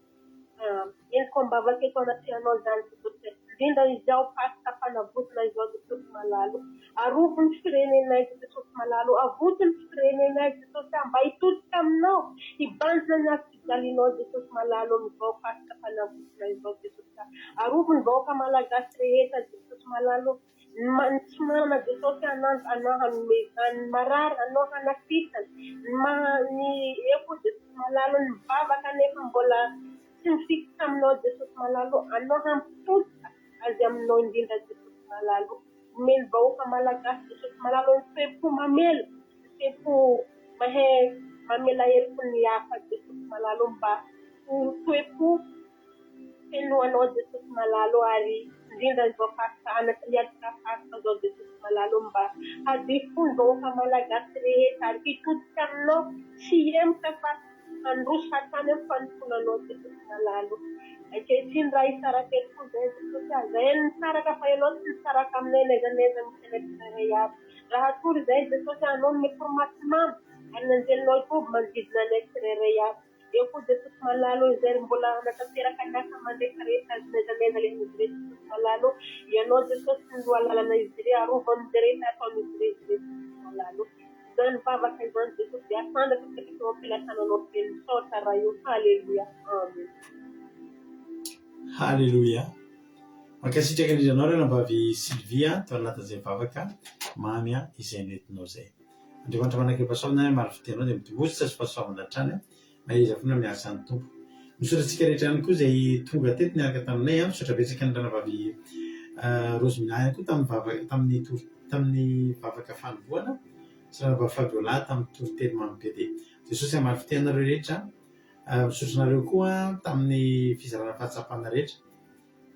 Entiko am-bavaka eto anatrehanao izany Jesosy e. Indrindra izao Paska fanavotana izao Jesosy malala o. Arovy ny firenenay Jesosy malala o. Avoty ny firenenay Jesosy a. Mba hitodika aminao, hibanjina ny hazo fijalianao Jesosy malala o amin'izao Paska fanavotana izao Jesosy a. Arovy ny vahoaka malagasy rehetra Jesosy malala o. Ny tsy manana Jesosy hananjo anao hanome izany, ny marary anao hanasitrana, ny maha ny eo koa Jesosy malala o, ny mivavaka nefa mbola tsy mifikitra aminao Jesosy malala o, anao hampitodika azy aminao indrindra Jesosy malala o. Omeny vahoaka malagasy Jesosy malala o ny toe-po mamela, ny toe-po mahay mamela heloky ny hafa Jesosy malala o mba ho toe-po Feno anao Jesosy malala o ary indrindra izao faritra anatiliantsika faritra izao Jesosy malala o mba hadio fo ny vahoaka malagasy rehetra ary hitodika aminao tsy hihemotra fa handroso hatrany amin'ny fanompoana anao Jesosy malala o ankehitriny raha hisaraka eto koa izay Jesosy a zahay no nisaraka fa ianao tsy nisaraka aminay n'aiza n'aiza misy anay tsirairay avy raha hatory izahay Jesosy a anao no mety mamy ary ny anjelinao hitoby manodidina anay tsirairay avy Eo koa Jesosy malala ô izay mbola hanatanteraka ny asa mandrekareka azy n'aiza n'aiza alehan'izy ireo Jesosy malala ô Ianao Jesosy no lohalalana izy ireo arovy amin'izay rehetra ataon'izy ireo izy ireo Jesosy malala ô Izany vavaka izany Jesosy dia asandratra apetraka eo am-pelatananao feno misaotra Ray ô Haleloia Amen. Haleloia. Mankasitraka indrindra anao Ranabavy Sylvie tao anatin'izay vavaka mamy izay nentinao izay. Andriamanitra manak'I-pahasoavana anie maro fitia anao dia mitomboa sy fahasoavana hatrany an! Maheriza fona miasa ny Tompo. Misaotra antsika rehetra ihany koa izay tonga teto niaraka taminay an! Misaotra betsaka ny ranabavy Rosemina ihany koa tamin'ny vavaka tamin'ny tory tamin'ny vavaka fanombohana sy ranabavy Fabiola tamin'ny toriteny mamy be dia Jesosy hamaly fitia anareo rehetra an! Misaotra anareo koa tamin'ny fizarana fahatsapana rehetra.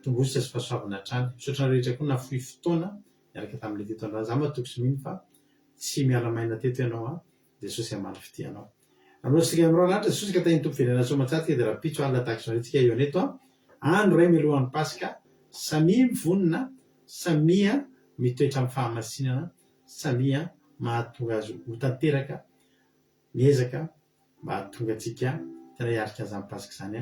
Tomboa sy fahasoavana hatrany. Misaotra anareo rehetra koa nafoy fotoana niaraka tamin'ilay teto androany. Za matoky sy mino fa Tsy miala maina teto ianao an! Jesosy hamaly fitia anao. Anosika amin'ny rano lanitra Jesosy ka tahin'ny Tompo velona soamantsara dia rahampitso alina tahaka izao indray tsika hihaona eto an! Andro iray mialohan'ny Paska, samia mivonona, samia mitoetra amin'ny fahamasinana, samia mahatonga azy ho tanteraka, miezaka mba hahatonga antsika tena hiaritra an'izany Paska izany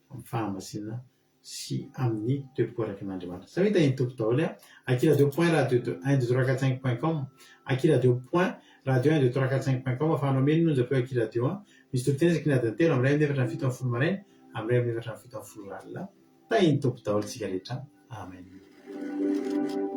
amin'ny fahamasinana sy amin'ny toe-po araka an'Andriamanitra. Samia tahin'ny Tompo daholo a! Aky radio point radio deux un deux trois quatre cinq point com Aky radio point radio un deux trois quatre cinq point com ahafahanao mino ny onjam-peo Aky radio a! Misy toriteny isaky ny adiny telo, amin'ny iray amin'ny efatra amin'ny fito amin'ny folo maraina, amin'ny iray amin'ny efatra amin'ny fito amin'ny folo alina. Tahin'ny Tompo daholo tsika rehetra. Amen.